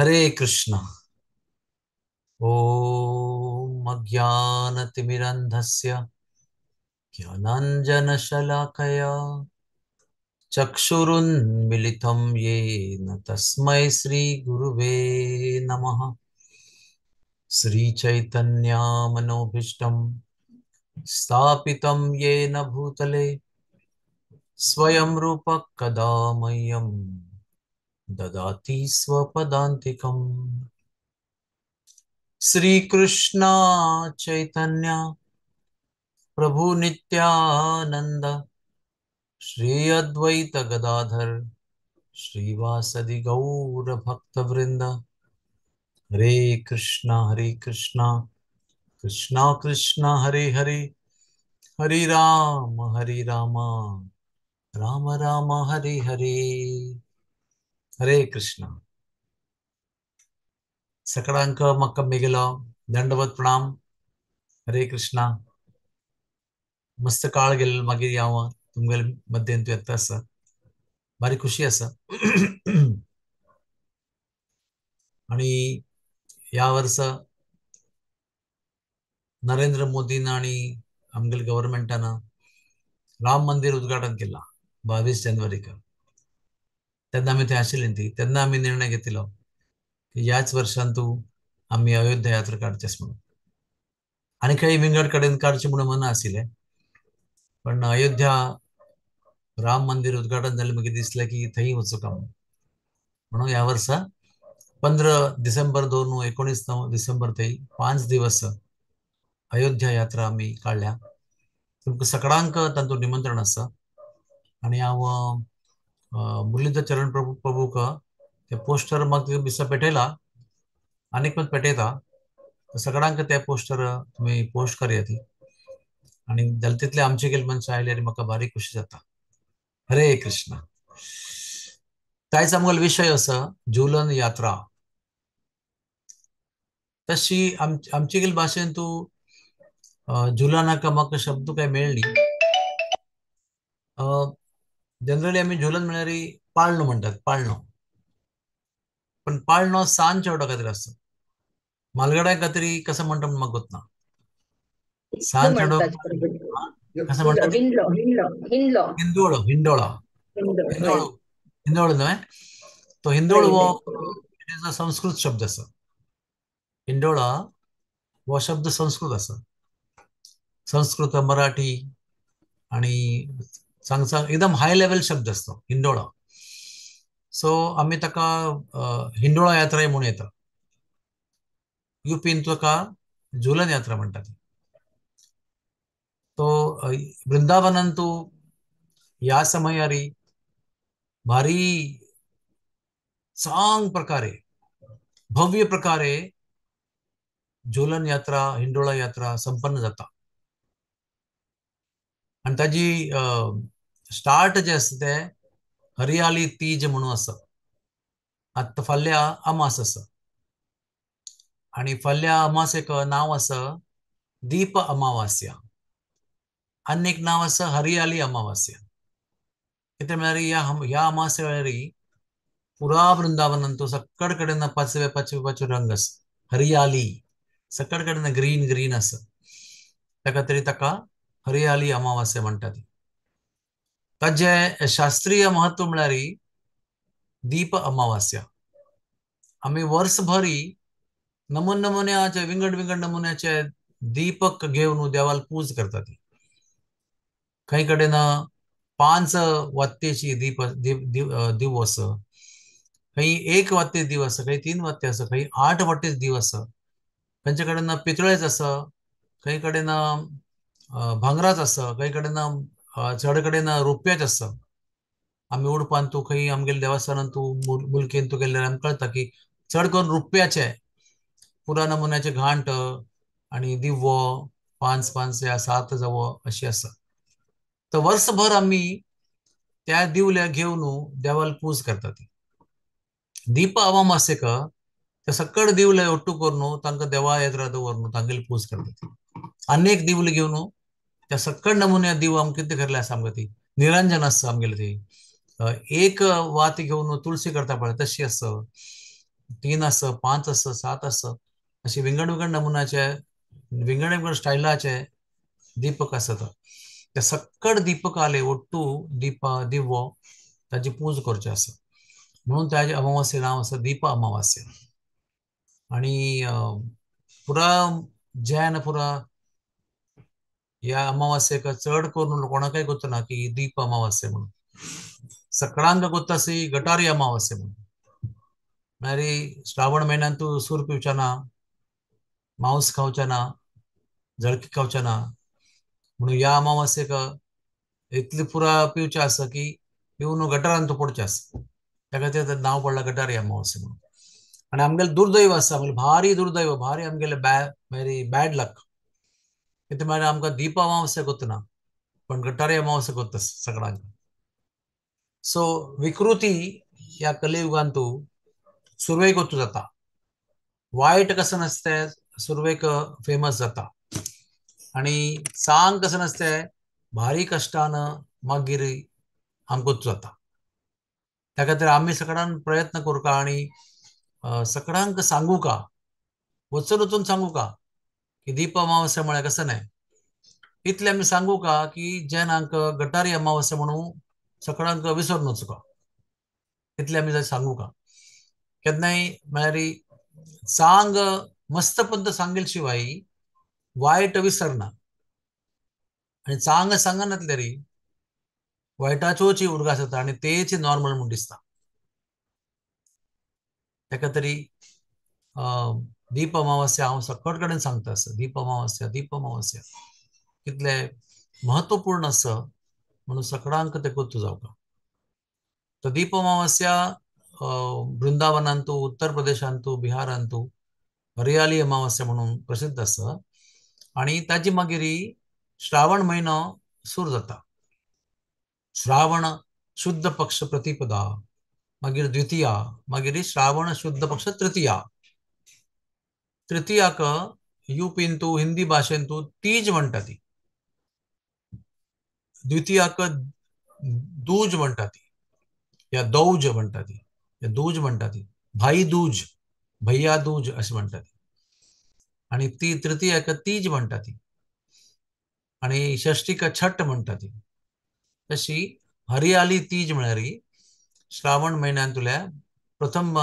हरे कृष्ण। ॐ अज्ञानतिमिरन्धस्य ज्ञानाञ्जनशलाकया चक्षुरुन्मिलितं येन तस्मै श्रीगुरुवे नमः। श्रीचैतन्यमनोभीष्टं स्थापितं येन भूतले स्वयं रूपः कदा मह्यं ददाति स्वपदान्तिकम्। श्रीकृष्ण चैतन्य प्रभु नित्यानंद श्री अद्वैत गदाधर श्रीवासदि गौर भक्तवृंद। हरे कृष्णा कृष्णा कृष्णा हरे हरे, हरे राम राम राम हरे हरे। हरे कृष्णा। सकडांक मक्का मेगेलो दंडवत प्रणाम। हरे कृष्णा। मस्त काळ गेलेलो मागीर हांव तुमगेले मध्येन तूं येता आसा, भारी खुशी आसा। आनी ह्या वर्सा नरेंद्र मोदीन आनी आमगेले गव्हर्मेंटान राम मंदिर उद्घाटन केलां 22 जानेवारीक। तेन्ना आमी थंय आशिल्ली ती, तेन्ना आमी निर्णय घेतिल्लो की ह्याच वर्षान तूं आमी अयोध्या यात्रा काडचेच म्हणून। आनी खंय विंगड कडेन काडचें म्हणून मना आशिल्लें, पण अयोध्या राम मंदिर उद्घाटन जालें मागीर दिसलें की थंय वचूंक म्हणून ह्या वर्सा 15 डिसेंबर 2019 डिसेंबर थंय 5 दिवस अयोध्या यात्रा आमी काडल्या। तुमकां सगळ्यांक तांतूंत निमंत्रण आसा। आनी हांव मुरलीधर चरण प्रभूक ते पोस्टर म्हाका दिसा पेटयला, आनीक पण पेटयता, सगळ्यांक ते पोस्टर तुमी पोस्ट करया ती। आनी जाल्यार तितले आमचे गेले मनशां आयले आनी म्हाका भारी खुशी जाता। हरे कृष्णा। आयज आमगेलो विशय आसा झूलन यात्रा। तशी आमचे गेले भाशेन तूं झुलनाका म्हाका शब्द काय मेळ्ळी। जनरली आमी झुलन म्हळ्यार पाळणो म्हणटात, पाळणो। पण पाळणो सान चेवडा खातीर आसता, म्हालगड्या खातीर कसो म्हणटा म्हूण म्हाका गोत ना। सान चेडो कसो म्हणटात? हिंदोळो, हिंडोळो, हिंदोळो, हिंदोळो न्हय तो हिंदोळ हो संस्कृत शब्द आसा। हिंडोळा हो शब्द संस्कृत आसा। संस्कृत, मराठी आणि सांग सांग एकदम हाय लेवल शब्द असतो हिंडोळा। सो आमी ताका हिंडोळा यात्रा म्हणून येता। युपीन ताका झुलन यात्रा म्हणटात। तो वृंदावनान तूं ह्या समयारी भारी चांग प्रकारे भव्य प्रकारे झुलन यात्रा हिंडोळा यात्रा संपन्न जाता। आनी ताजी स्टार्ट जे आसा ते हरियाली तीज म्हणून आसा। आतां फाल्यां अमास आसा आनी फाल्यां अमासेक नांव आसा दीप अमावास्या, आनी एक नांव आसा हरियाली अमावास्या। कितें म्हळ्यार ह्या अमावास्या वेळार पुरा वृंदावनान तो सगळे कडेन पाचवे पाचवे पाचवे रंग आसा, हरियाली सगळे कडेन ग्रीन ग्रीन आसा। ताका तरी ताका हरियाली अमावास्या म्हणटात। ताजें शास्त्रीय महत्व म्हळ्यार दीप अमावास्या। आमी वर्सभरी नमुन नमुन्याचे विंगड विंगड नमुन्याचे दीपक घेवन देवाल पूज करतात। खंय कडेन 5 वात्तेची दीप दिवो आसा, खंय 1 वात्ते दिव आसा, खंय 3 वात्ते आसा, खंय 8 वाट्टेच दिव आसा, खंयचे कडेन पितळेच आसा, खंय कडेन भांगराच आसा, खंय कडेन चड कडेन रुप्याच आसा। आमी उडपान तूं खंय आमगेले देवस्थानान तूं मुलकेन तूं गेल्यार आमकां कळटा की चड करून रुप्याचे पुरा नमुन्याचे घांट आनी दिवो 5 5 या 7 जावो अशी आसा। तर वर्सभर आमी त्या दिवल्या घेवन देवाल पूज करतात। दीप अमावास्येक ते सगळे दिवले ಒಟ್ಟು करून तांकां देवा यात्रा दवरून तांगेली पूज करतात। अनेक दिवले घेवन त्या सगळे नमुन्या दिव आमकां कितें केल्लें आसा आमकां ती निरंजन आसा आमगेलें ती एक वात घेवन तुळशी करता पळय तशी आसा। 3 आसा, 5 आसा, 7 आसा, अशी विंगड विंगड नमुन्याचे विंगड विंगड स्टायलाचे दीपक आसता. त्या सक्कड दीपकाले ಒಟ್ಟು दीप दिवो ताची पूज करचे आसा, म्हणून ताजे अमावास्ये नांव आसा दीप अमावास्या. आणि पुरा जैन पुरा ह्या अमावास्येक चड करून कोणाकय गोत्त ना की दीप अमावास्या म्हणून, सकळांक गोत्त आसी गटारी अमावास्या म्हणून. म्हळ्यार श्रावण म्हयन्यान तूं सूर पिवचे ना, मांस खावचे ना, जळकी खावचे ना, म्हणून ह्या अमावास्येक इतली पुरा पिवचे आसा की पिवन गटारान तूं पडचें आसा, त्या खातीर तें नांव पडलां गटारी अमावास्या म्हणून. आनी आमगेलें दुर्दैव आसा, आमगेलें भारी दुर्दैव, भारी आमगेलें व्हेरी बॅड लक, कितें म्हळ्यार आमकां दीप अमावास्या गोत्त ना पण गटारी अमावास्या गोत्त सगळ्यांक. सो विकृती ह्या कलियुगांतू सुरवेक गोत्तू जाता, वायट कसं नसते सुरवेक फेमस जाता, आनी चांग कसं नसते भारी कश्टान मागीर आमकां गोत्तू जाता. त्या खातीर आमी सगळ्यान प्रयत्न करुंका आनी सगळ्यांक सांगूका, वचून वचून सांगूका की दीप अमावास्या म्हळ्यार कसं न्हय, इतलें आमी सांगूका की जेन्ना गटारी अमावास्या म्हणून सगळ्यांक विसरून वचूका, इतलें आमी सांगूका. केन्नाय म्हळ्यार चांग मस्तपंत सांगेल शिवाय वायट विसरना, आनी चांग सांगनातले री वायटाचोच उडगास जाता आनी तेच नॉर्मल म्हूण दिसता. ताका तरी दीप अमावास्या हांव सकट कडेन सांगता आसा, दीप अमावास्या दीप अमावास्या कितले महत्वपूर्ण आसा म्हणून सगळ्यांक तें गोत्तू जावका. तर दीप अमावास्या वृंदावनांतू, उत्तर प्रदेशांतू, बिहारांतू हरियाली अमावास्या म्हणून प्रसिद्ध आसा. आनी ताजी मागीर श्रावण म्हयनो सुरू जाता, श्रावण शुद्ध पक्ष प्रतिपदा, मागीर द्वितीया, मागीर श्रावण शुद्ध पक्ष तृतीया. तृतीयाक युपींतू हिंदी भाशेंतू तीज म्हणटा ती, द्वितीयाक दूज म्हणटा ती, या दौज म्हणटा ती, या दूज म्हणटा ती, भाई दूज, भैया दूज अशें म्हणटा ती. आनी ती तृतीयाक तीज म्हणटा ती, आनी षष्टीक छठ म्हणटा ती. तशी हरियाली तीज म्हळ्यार श्रावण म्हयन्यांतल्या प्रथम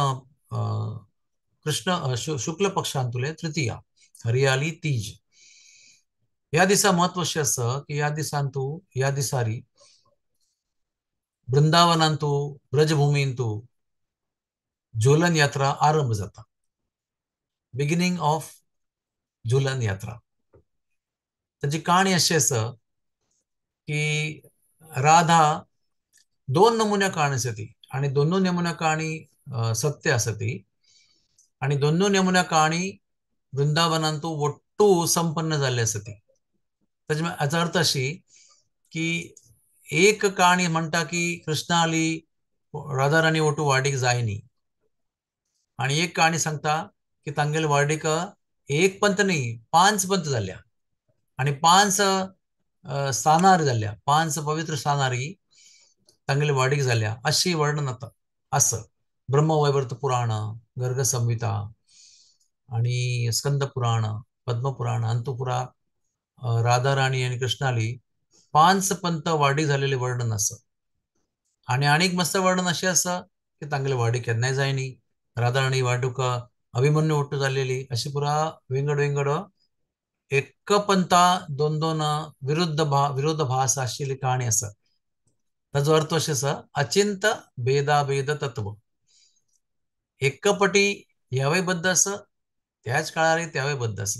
कृष्ण शुक्ल पक्षांतुले तृतीया हरियाली तीज. ह्या दिसा म्हत्व अशें आसा की ह्या दिसांतू ह्या दिसारी वृंदावनांतू ब्रजभूमींतू झूलन यात्रा आरंभ जाता, बिगिनींग ऑफ झूलन यात्रा. ताची काणी अशी आसा की राधा 2 नमुन्या काणी आसा ती, आनी दोनूय नमुन्या काणी सत्य आसा ती, आनी दोनूय नमुन्या काणी वृंदावनांतू ಒಟ್ಟು संपन्न जाल्ली आसा ती. ताचे हाचो अर्थ अशी की एक काणी म्हणटा की कृष्णाली राधा राणी ओटू वाडीक जायनी, आनी एक काणी सांगता की तांगेले वाडीक एक पंत न्ही 5 पंत जाल्या, आनी 5 स्थानार जाल्या, 5 पवित्र स्थानारी तांगेले वाडीक जाल्या अशी वर्णन आतां आसा. ब्रह्मवैवर्त पुराण, गर्ग संहिता आनी स्कंद पुराण, पद्म पुराण हांतू पुरा राधा राणी आनी कृष्णाली 5 पंत वाडी झालेले वर्णन आसा. आनी आनीक मस्त वर्णन अशें आसा की तांगेले वाडी केन्नाय जायनी, राधा राणी वाडूक अभिमन्यू ಒಟ್ಟು जाल्लेली, अशी पुरा विंगड विंगड एक पंता 2 2 विरुद्ध विरोधाभास आशिल्ली काणी आसा. ताजो अर्थ अशें आसा अचिंत भेदाभेद तत्व, एकपटी ह्यावय बद्द आसा त्याच काळार त्यावय बद्द आसा.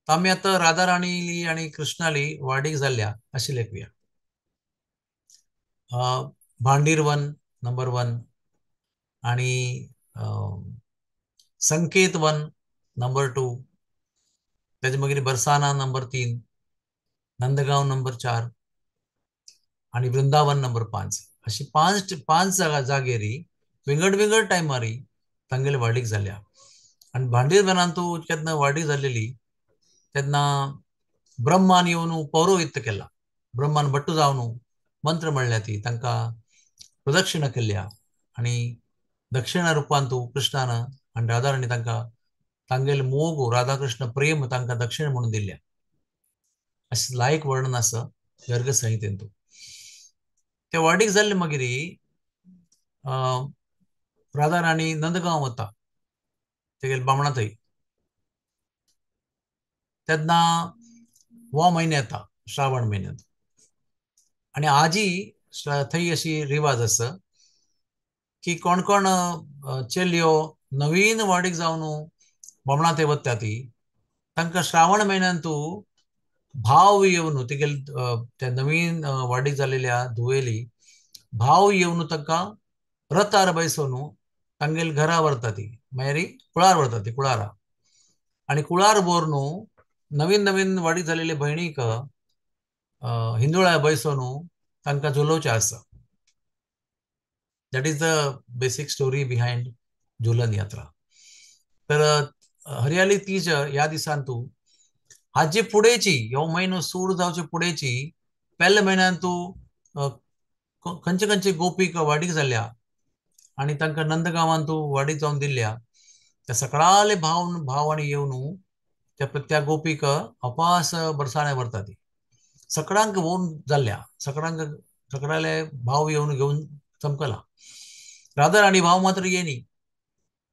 आमी आतां राधा राणीली आनी कृष्णाली वाडीक जाल्ल्या अशें लेखुया. भांडीरवन नंबर 1 आनी संकेत वन नंबर 2, ताजे मागीर बरसाना नंबर 3, नंदगांव नंबर 4 आनी वृंदावन नंबर 5, अशी 5 जागेरी विंगड विंगड टायमारी तांगेले वाडीक जाल्या. आनी भांडीरवनांतू केन्ना वाडी जाल्लेली तेन्ना ब्रह्मान येवन पौरोहित्य केला, ब्रह्मान भट्टू जावन मंत्र म्हणल्या ती तांकां प्रदक्षिणा केल्या आनी दक्षिणा रुपान तूं कृष्णान आनी राधाराणी तांकां तांगेले मोग राधाकृष्ण प्रेम तांकां दक्षिण म्हणून दिल्या अशें लायक वर्णन आसा गर्ग संहितेंतू. ते वाडीक जाल्ले मागीर राधाराणी नंदगांव वता तेगेले बामणा थंय. तेन्ना हो म्हयनो येता श्रावण म्हयन्यांत आनी आजी थंय अशी रिवाज आसा की कोण कोण चलयो नवीन वाडीक जावन बामणा थंय वता ती तांकां श्रावण म्हयन्यांत भाव येवन तिगेले त्या नवीन वाडीक जाल्लेल्या धुवेली भाव येवन तांकां रथार बैसोवन तांगेले घरा व्हरता ती मागीर कुळार व्हरता ती कुळारा आनी कुळार व्हरून नवीन नवीन वाडीक जाल्लेले भयणीक हिंदुळा बैसोवन तांकां झुलोवचें आसा. That is the basic story behind Jhulan Yatra. तर हरियाली तीज ह्या दिसान तूं हाजे फुडेंची ह्यो म्हयनो सुरू जावचे फुडेंची पेल्या म्हयन्यान तूं खंयचे खंयचे गोपीक वाडीक जाल्या आनी तांकां नंदगांवान तूं वाडीक जावन दिल्या त्या सकाळाले भाव भाव आनी येवन त्या त्या गोपीक अपास बरसाणे व्हरता ती सगळ्यांक व्होवन जाल्ल्या सगळ्यांक सगळ्याले भाव येवन घेवन चमकला. राधाराणी भाव मात्र येनी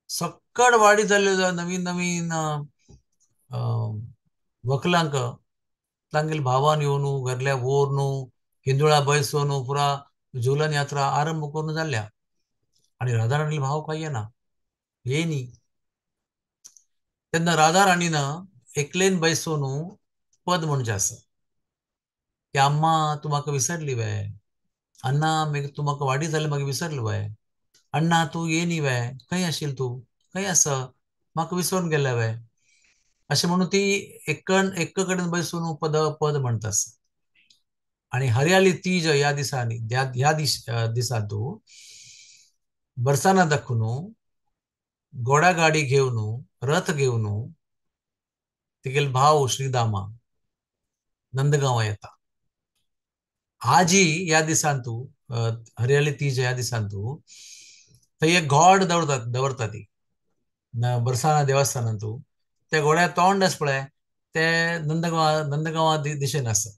सक्कड वाडी जाल्ल्यो नवीन नवीन वकलांक तांगेले भावान येवन घरल्या व्हरून हिंदुळा बैसोवन पुरा झुलन यात्रा आरंभ करून जाल्ल्या आनी राधाराणीले भाव काय येना येनी. तेन्ना राधाराणीन एकलेन बैसोवन पद म्हणचें आसा की अम्मा तूं म्हाका विसरली वे, अण्णा मागीर तूं म्हाका वाडी जाली मागीर विसरली वे, अण्णा तूं येनी वे, खंय आशिल्ली तूं, खंय आसा, म्हाका विसरून गेल्या वे, अशें म्हणून ती एकन एक कडेन बसून पद पद म्हणटा आसा. आनी हरियाली तीज ह्या दिसांनी ह्या दिसा तूं बरसाना दाखोवन घोडा गाडी घेवन रथ घेवन तिगेले भाव श्रीदामा नंदगांवा येता. आजी ह्या दिसांतू हरियाली तीज ह्या दिसांतू थंय एक घोड दवरतात दवरता ती बरसाना देवस्थानांतू त्या घोड्या तोंड आसा पळय ते नंदगांवा नंदगांवा दिशेन आसा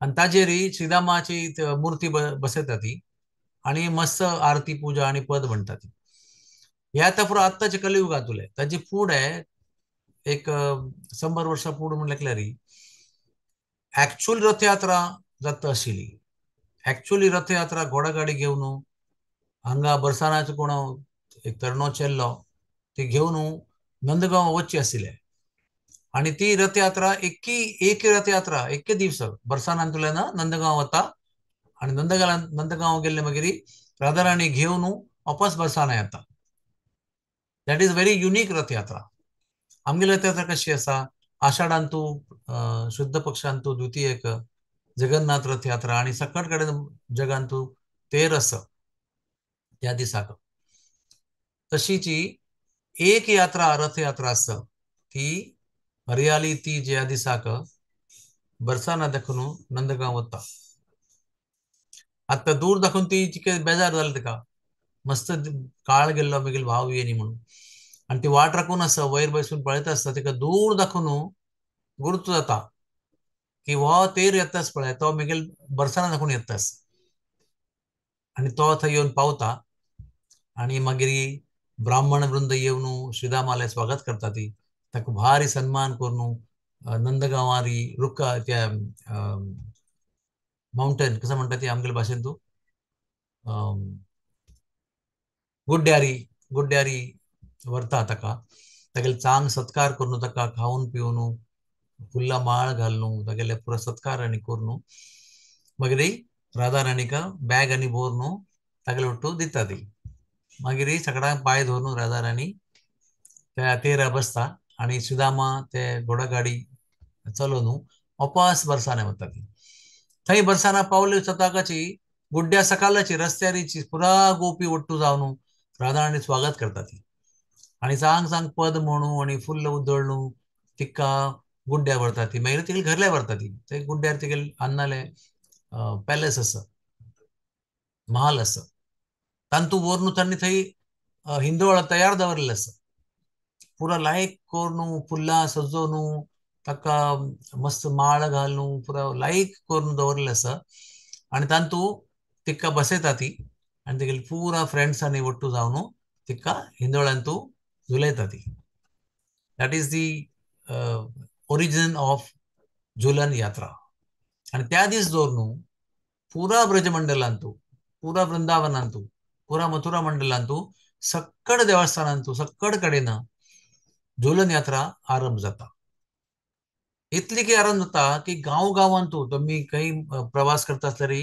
आनी ताजेर श्रीदामाची मुर्ती बसयता ती आनी मस्त आरती पुजा आनी पद म्हणटा ती. ह्या आतां पुरो आत्ताच्या कलियुगांतुले ताजे फुडें एक 100 वर्सां फुडें म्हणल्यार एक्चुअल रथयात्रा जाता आशिल्ली. एक्चुअली रथयात्रा घोडागाडी घेवन हांगा बरसानाचो कोण एक तरणो चेल्लो ती घेवन नंदगांव वचची आशिल्ले आनी ती रथयात्रा एकी एक रथयात्रा एके दिवस बरसानांतल्यान नंदगांव वता आनी नंदगांव नंदगांव गेल्ले मागीर राधाराणी घेवन वापस बरसाना येता. That is very unique Rathyatra. आमगेली रथयात्रा कशी आसा आषाढांतू शुद्ध पक्षांतू द्वितीयक जगन्नाथ रथयात्रा आनी सकट कडेन जगांतू तेर आसा त्या दिसाक. तशीची एक यात्रा रथयात्रा आसा ती हरियाली तीज ह्या दिसाक बरसाना दाखोवन नंदगांव वता. आतां दूर दाखोवन ती चिके बेजार जालें तिका मस्त काळ गेल्लो मागीर भाव येनी म्हणून आनी ती वाट राखून आसा वयर बसून पळयता आसता तिका दूर दाखोवन गुर्त जाता की हो तेर येताच पळय तो मागीर बरसाना दाखोवन येता आसा आनी तो थंय येवन पावता आनी मागीर ब्राह्मण वृंद येवन श्रीदामाले स्वागत करता ती ताका भारी सन्मान करून नंदगांवारी रुखा त्या माउंटेन कसं म्हणटा ती आमगेले भाशेन तूं गुड्ड्यारी गुड्ड्यारी व्हरता ताका तागेले चांग सत्कार करून ताका खावन पिवन फुल्ला माळ घालून तागेले पुरो सत्कार आनी करून मागीर राधाराणीक बॅग आनी भरून तागेले ಒಟ್ಟು दिता ती. मागीर सगळ्यांक पांय धरून राधाराणी त्या तेरा बसता आनी सुदामा ते घोडागाडी चलोवन वापस बरसाना वता ती. थंय बरसाना पावले सताकाची गुड्ड्या सकाळची रस्त्यारीची पुरा गोपी ಒಟ್ಟು जावन राधाराणी स्वागत करता ती आनी चांग चांग पद म्हणू आनी फुल्ल उदळ्ळू तिका गुड्ड्या व्हरता ती. मागीर तिगेले घरले व्हरता ती. ते गुड्ड्यार तिगेले अन्नाले पॅलेस आसा महाल आसा तांतू व्हरून तांणी थंय हिंदोळा तयार दवरलेलो आसा, पुरा लायक करून फुलां सजोवन ताका मस्त माळ घालून पुरा लायक करून दवरलेलो आसा. आनी तांतू तिका बसयता ती आनी तेगेली पुरा फ्रेंड्सांनी ಒಟ್ಟು जावन तिका हिंदोळ्यांतू झुलयता ती. That is the origin of Jhulan Yatra. आनी त्या दीस दवरून पुरा ब्रजमंडलांतू, पुरा वृंदावनांतू, पुरा मथुरा मंडलांतू, सक्कड देवस्थानांतू, सक्कड कडेन झुलन यात्रा आरंभ जाता. इतली की आरंभ जाता की गांव गांवांतू तुमी खंय प्रवास करता आसल्यार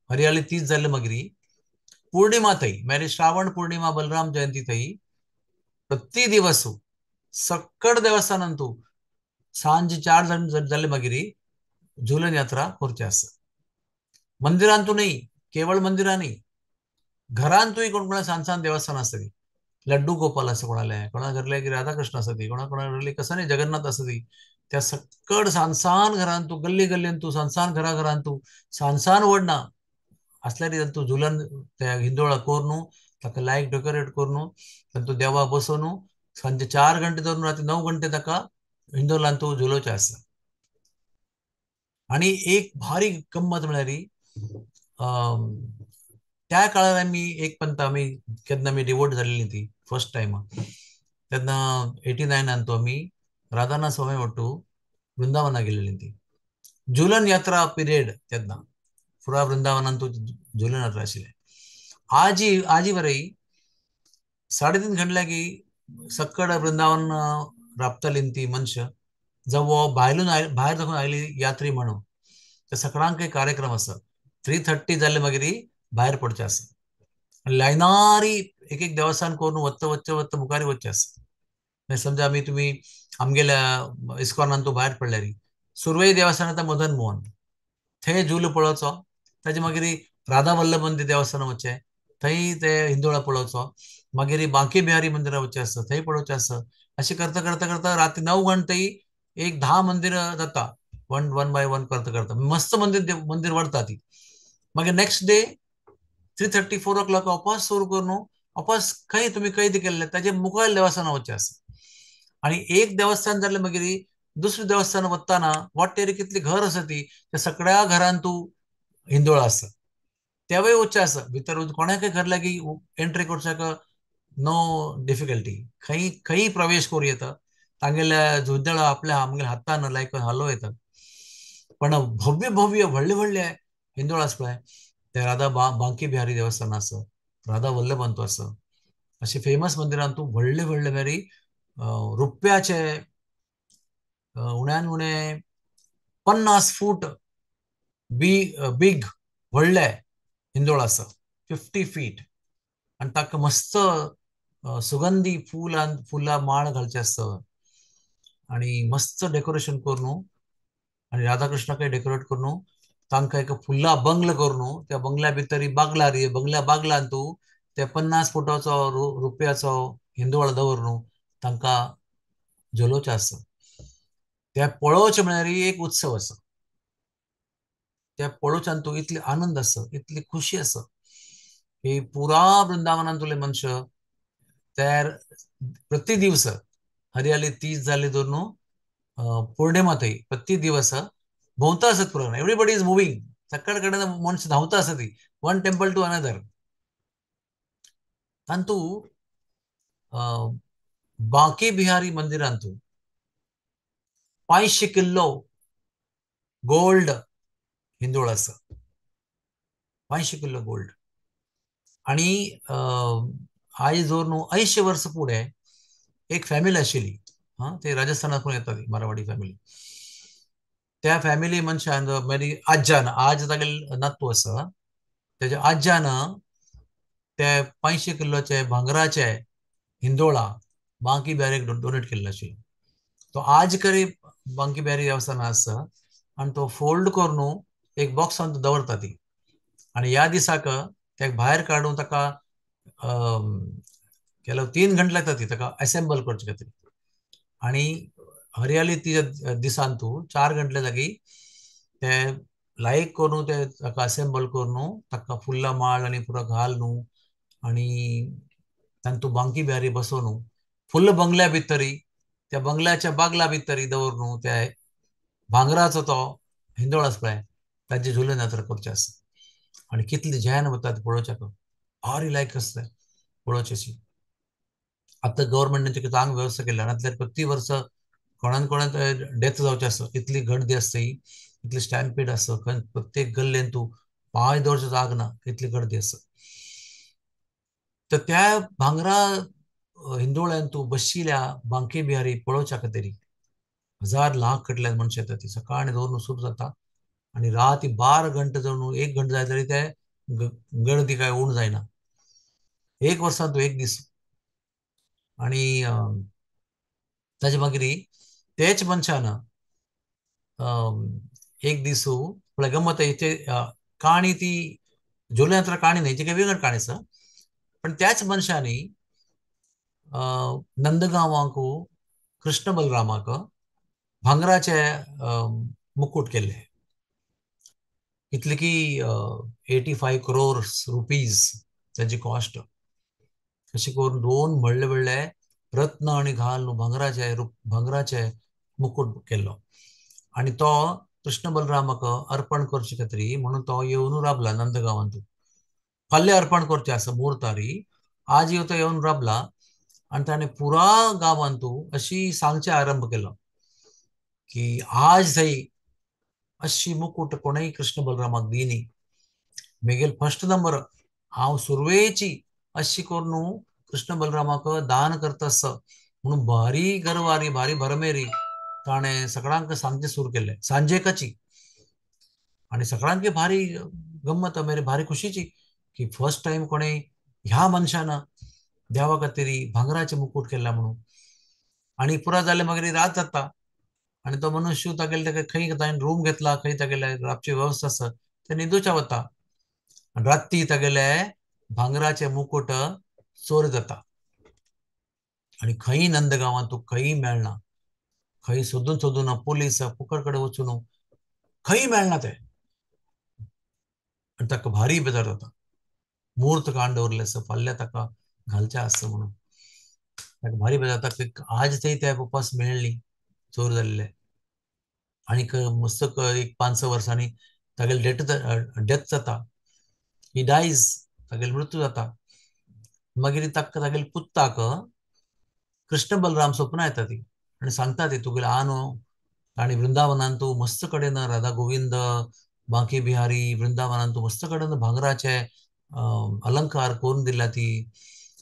हरियाली तीज जाले मागीर पूर्णिमा थंय मागीर श्रावण पूर्णिमा बलराम जयंती थंय प्रति दिवस सक्कड देवस्थानांतू सांजे 4 जाले मागीर झुलन यात्रा करचे आसा. मंदिरांतू न्ही, केवळ मंदिरां न्ही, घरांतूय कोण कोणा सान सान देवस्थान आसता. लड्डू गोपाल आसा कोणाले, कोणा घरले की राधाकृष्ण आसा ती, कोणा कोणा घरले कसं न्ही जगन्नाथ आसा ती. त्या सक्कड सान सान घरांतू, गल्ली गल्लींतू, सान सान घरा घरांतू, सान सान वडना असल्यार तांतू झुलन त्या हिंदोळा करून ताका लायक डेकोरेट करून तांतू देवा बसोवन सांजे 4 घंटे धरून राती 9 घंटे ताका हिंदोळांतू झुलोवचें आसा. आनी एक भारी गम्मत म्हळ्यार त्या काळार आमी एक पंत आमी केन्ना आमी डिवोट जाल्ली ती फर्स्ट टायम तेन्ना 89 आमी राधानाथ स्वामी ಒಟ್ಟು वृंदावना गेलेली ती झुलन यात्रा पिरियड तेन्ना पुरा वृंदावनांतू झुलन यात्रा आशिल्लें. आजी आजी वरय 3.5 घंटे की सक्कड वृंदावन राबताली ती मनशां जावं भायलून भायर दाखोवन आयली यात्री म्हणून त्या सगळ्यांक एक कार्यक्रम आसा. 3:30 जाले मागीर भायर पडचें आसा. लायनारी एक एक देवस्थान करून वत्त वच्चे वत्त मुखारी वच्चें आसा. मागीर समजा आमी तुमी आमगेल्या इस्कॉनान तूं भायर पडल्यार सुर्वे देवस्थान आतां मदन मोहन थंय झुलो पळोवचो, ताजे मागीर राधा वल्लभ मंदीर देवस्थान वचचें थंय ते हिंदोळा पळोवचो, मागीर बांकी बिहारी मंदिरां वचचें आसा थंय पळोवचें आसा. अशें करता करता करता राती 9 घंटे एक 10 मंदिर जाता, वन बाय वन करता करता मस्त मंदिर मंदिर वाडता ती. मागीर नेक्स्ट डे 3:30 4 o'clock वापस सुरू करून वापस खंय तुमी खंय केल्ले ताजे मुखार देवस्थान वचचें आसा. आनी एक देवस्थान जालें मागीर दुसरें देवस्थान वतना वाटेर कितली घर आसा ती त्या सगळ्या घरान तूं हिंदोळा आसा तेवूय वचचें आसा. भितर कोणाकय घर लागीं एंट्री करच्याक नो डिफिकल्टी, खंय खंय प्रवेश करूं येता, तांगेल्या झुंजळा आपल्या आमगेल्या हातान लायक हालो येता. पण भव्य भव्य व्हडले व्हडले हिंदोळ आसा पळय ते राधा बांकी बिहारी देवस्थान आसा, राधा वल्लभांतू आसा, अशे फेमस मंदिरांतू व्हडले व्हडले मेरी रुप्याचे उण्यान उणे 50 फूट बीग व्हडले हिंदोळ आसा, 50 फीट. आनी ताका मस्त सुगंधी फुलां फुलां माळ घालचे आसता आनी मस्त डेकोरेशन करून आनी राधाकृष्णाकय डेकोरेट करून तांकां एक फुलां बंगलो करून त्या बंगल्या भितर बागला रे बंगल्या बागलान तूं त्या 50 फुटाचो रुपयाचो हिंदोळ दवरून तांकां झोलोवचें आसा. त्या पळोवचें म्हळ्यार एक उत्सव आसा. त्या पळोवच्यान तूं इतली आनंद आसा, इतली खुशी आसा की पुरा वृंदावनांतुले मनशां तयार प्रति दिवस हरियाली 30 जाली धरून पौर्णिमा थंय प्रति दिवस भोंवता आसत पुरा. एवरीबडी is moving, सगळे कडेन मनशां धांवता आसत ती वन टेम्पल टू अनदर. तांतू बांकी बिहारी मंदिरांतू 500 किलो गोल्ड हिंदोळ आसा, 500 किलो गोल्ड. आनी आयज दवर न्हू 80 वर्सां फुडें एक फॅमिली आशिल्ली, हां ते राजस्थानांतून येता ती मारवाडी फॅमिली. त्या फॅमिली मनशान मागीर आज्यान, आज तागेले नातू आसा, तेज्या आज्यान ते 500 किलोचे भांगराचे हिंदोळा बांकी बिहारीक डोनेट केल्लो आशिल्लो. तो आज करी बांकी बिहारी देवस्थान आसा आनी तो फोल्ड करून एक बॉक्सान दवरता ती. आनी ह्या दिसाक तेका भायर काडून ताका केलो 3 घंटे लागता ती ताका असेंबल करचे खातीर. आनी हरियाली ती दिसान तूं 4 घंटे लागीं ते लायक करून ते ताका असेंबल करून ताका फुलां माळ आनी पुरो घाल न्हू आनी तांतू बांकी बिहारी बसोवन फुल्ल बंगल्या भितरी त्या बंगल्याच्या बागला भितरी दवरून त्या भांगराचो तो हिंदोळ आसा पळय ताजी झुलन यात्रा करची आसा. आनी कितली जैन वतात पळोवच्याक, भारी लायक आसता पळोवची. आतां गव्हर्मेंटान चांगली व्यवस्था केल्या, नाल्यार प्रति वर्स कोणान कोणाक डेथ जावचे आसा, इतली गर्दी आसता, इतली स्टॅम्पीड आसा, प्रत्येक गल्लेन तूं पांय दवरचो जाग ना, इतली गर्दी आसा. तर त्या भांगरा हिंदोळ्यान तूं बशिल्ल्या बांके बिहारी पळोवच्या खातीर हजार लाख कडल्यान मनशां येता. ती सकाळी दवरून सुरू जाता आनी राती 12 घंटे जावन 1 घंटा जाय तरी ते गर्दी काय उण जायना. एक वर्सांत तूं एक दीस. आनी ताजे मागीर तेच मनशान एक दीस म्हळ्यार गमत काणी ती झुलन काणी न्हय, ती वेगळी काणी आसा, पण त्याच मनशांनी नंदगांवांक कृष्ण बलरामाक भांगराचे मुकूट केल्ले. इतले की 85 crores rupees ताजी कॉस्ट. अशें करून दोन व्हडले व्हडले रत्न आनी घालून भांगराचे भांगराचे मुकूट केल्लो आनी तो कृष्ण बलरामाक अर्पण करचे खातीर म्हणून तो येवन राबला नंदगांवांत. फाल्यां अर्पण करचे आसा मुहूर्तारी, आज येवन तो येवन राबला आनी ताणें पुरा गांवांतू अशी सांगचे आरंभ केलो की आज थंय अशी मुकूट कोणूय कृष्ण बलरामाक दिनी, मेगेल फर्स्ट नंबर हांव सुरवेची अशी करून कृष्ण बलरामाक दान करता आसा म्हणून भारी गर्वारी भारी भरमेरी ताणें सगळ्यांक सांगचें सुरू केलें सांजेकाची. आनी सगळ्यांक भारी गम्मत मेरे भारी खुशीची की फर्स्ट टायम कोणें ह्या मनशान देवा खातीर भांगराचें मुकूट केला म्हणून. आनी पुरा जालें मागीर रात जाता आनी तो मनुष्य तागेले ताका खंय ताणें रूम घेतला, खंय तागेले रातची वेवस्था आसा ते न्हिदूच्या वता आनी राती तागेले भांगराचे मुकूट चोर जाता आनी खंय नंदगांवांत तूं खंय मेळना, खंय सोदून सोदून पोलीस फुकट कडेन वचून खंय मेळना ते. आनी ताका भारी बेजार जाता, मूर्त काण दवरले आसा फाल्यां ताका घालचें आसा म्हणून ताका भारी बेजार जाता. आज थंय त्या पप्पास मेळ्ळी चोर जाल्ले. आनीक मस्त एक 5-6 वर्सांनी तागेले डेथ जाता, ही डायज, तागेले मृत्यू जाता. मागीर ताका तागेले पुत्ताक कृष्ण बलराम स्वप्न येता ती आनी सांगता ती तुगेले आनो आनी वृंदावनान तूं मस्त कडेन राधा गोविंद बांके बिहारी वृंदावनान तूं मस्त कडेन भांगराचे अलंकार करून दिला ती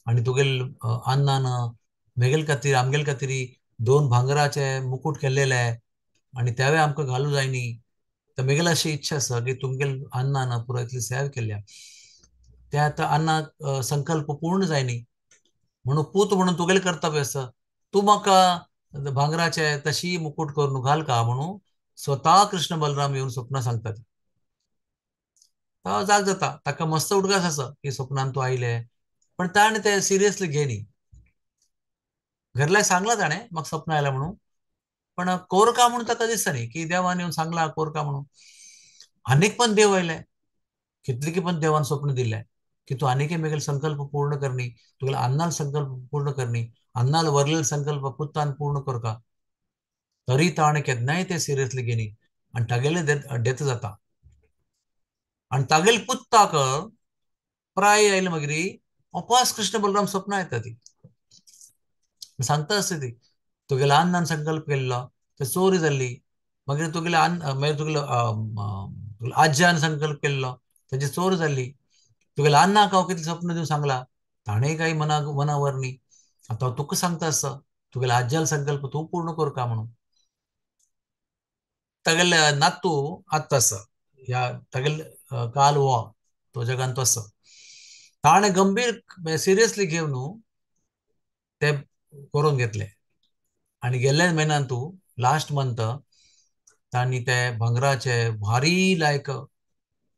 आनी तुगेल अन्नान मेगेल खातीर आमगेल खातीर 2 भांगराचे मुकूट केल्लेले आनी त्यावे आमकां घालू जाय न्ही. तर मेगेल अशी इच्छा आसा की तुमगेल अन्नान पुरो इतली सेवा केल्या त्या आतां अन्नाक संकल्प पूर्ण जाय न्ही म्हणून पूत म्हणून तुगेलें कर्तव्य आसा, तूं म्हाका भांगराचे तशी मुकूट करून घाल का म्हणून स्वता कृष्ण बलराम येवन स्वप्न सांगतात. तो जाग जाता, ताका मस्त उडगास आसा की स्वप्नान तूं आयले, पण ताणें ते सिरियसली घेनी. घरल्याक सांगला ताणें म्हाका स्वप्न आयला म्हणून, पण कोरका म्हणून ताका दिसता न्ही की देवान येवन सांगला कोरका म्हणून. आनीक पण देव आयले, कितले पण देवान स्वप्न दिलें की तूं आनीक मेगेल संकल्प पूर्ण करणी, तुगेले अन्नाल संकल्प पूर्ण करणी, अन्नाल वरलेल संकल्प पुत्तान पूर्ण करका. तरी ताणें केन्नाय ते सिरियसली घेनी आनी तागेले डेथ जाता. आनी तागेले पुत्ताक प्राय आयले मागीर अपास कृष्ण बलराम स्वप्न येता ती सांगता आसता ती तुगेले अन्नान संकल्प केल्लो ते चोरी जाल्ली, मागीर तुगेले अन्न मागीर तुगेले आज्यान संकल्प केल्लो ताजी चोर जाल्ली, तुगेले अन्नाक हांव कितलें स्वप्न दिवन सांगला ताणें काय मनाक मनावर न्ही, आतां हांव तुका सांगता आसा तुगेले आज्याल संकल्प तूं पूर्ण करका म्हणून. तागेले नातू आत्तां आसा ह्या तागेले काल हो तो जगान तो आसा, ताणें गंभीर सिरियसली घेवन ते करून घेतले आनी गेल्ल्या म्हयन्यान तूं लास्ट मंथ तांणी ते भांगराचे भारी लायक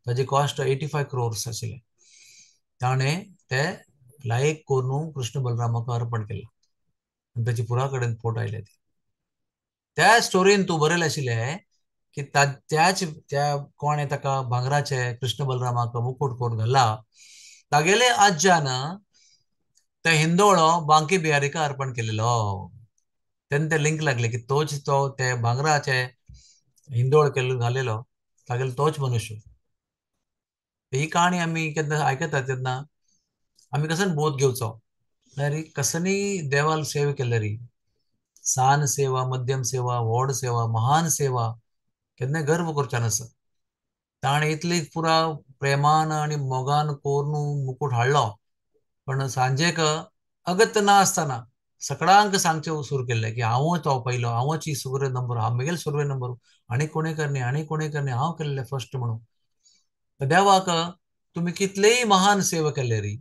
ताजे कॉस्ट 85 crores आशिल्ले ताणें ते लायक करून कृष्ण बलरामाक अर्पण केलें आनी ताचे पुरा कडेन फोटो आयले. त्या स्टोरीन तूं बरयलें आशिल्लें की त्याच त्या कोणें ताका भांगराचे कृष्ण बलरामाक मुकूट करून घाला तागेले आज्यान त्या हिंदोळो बांके बिहारीका अर्पण केलेलो. तेन्ना ते लिंक लागले की तोच तो ते भांगराचे हिंदोळ केल्लो घालेलो तागेलो तोच मनुष्य. ही कहाणी आमी केन्ना आयकतात तेन्ना आमी कसो बोध घेवचो म्हळ्यार कसनी देवाल सेवा केल्यारी सान सेवा, मध्यम सेवा, व्हड सेवा, महान सेवा केन्ना गर्व करचो नासता. ताणें इतली पुरा प्रेमान आनी मोगान कोरून मुकूट हाडलो, पण सांजेक अगत्य ना आसतना सगळ्यांक सांगचें सुरू केल्लें की हांव तो पयलो, हांवच ही सुर्वे नंबर, हांव म्हगेलो सुर्वे नंबर, आनी कोणें करणे आनी कोणें करणे हांव केल्लें फर्स्ट म्हणून. देवाक तुमी कितलेय महान सेवा केले री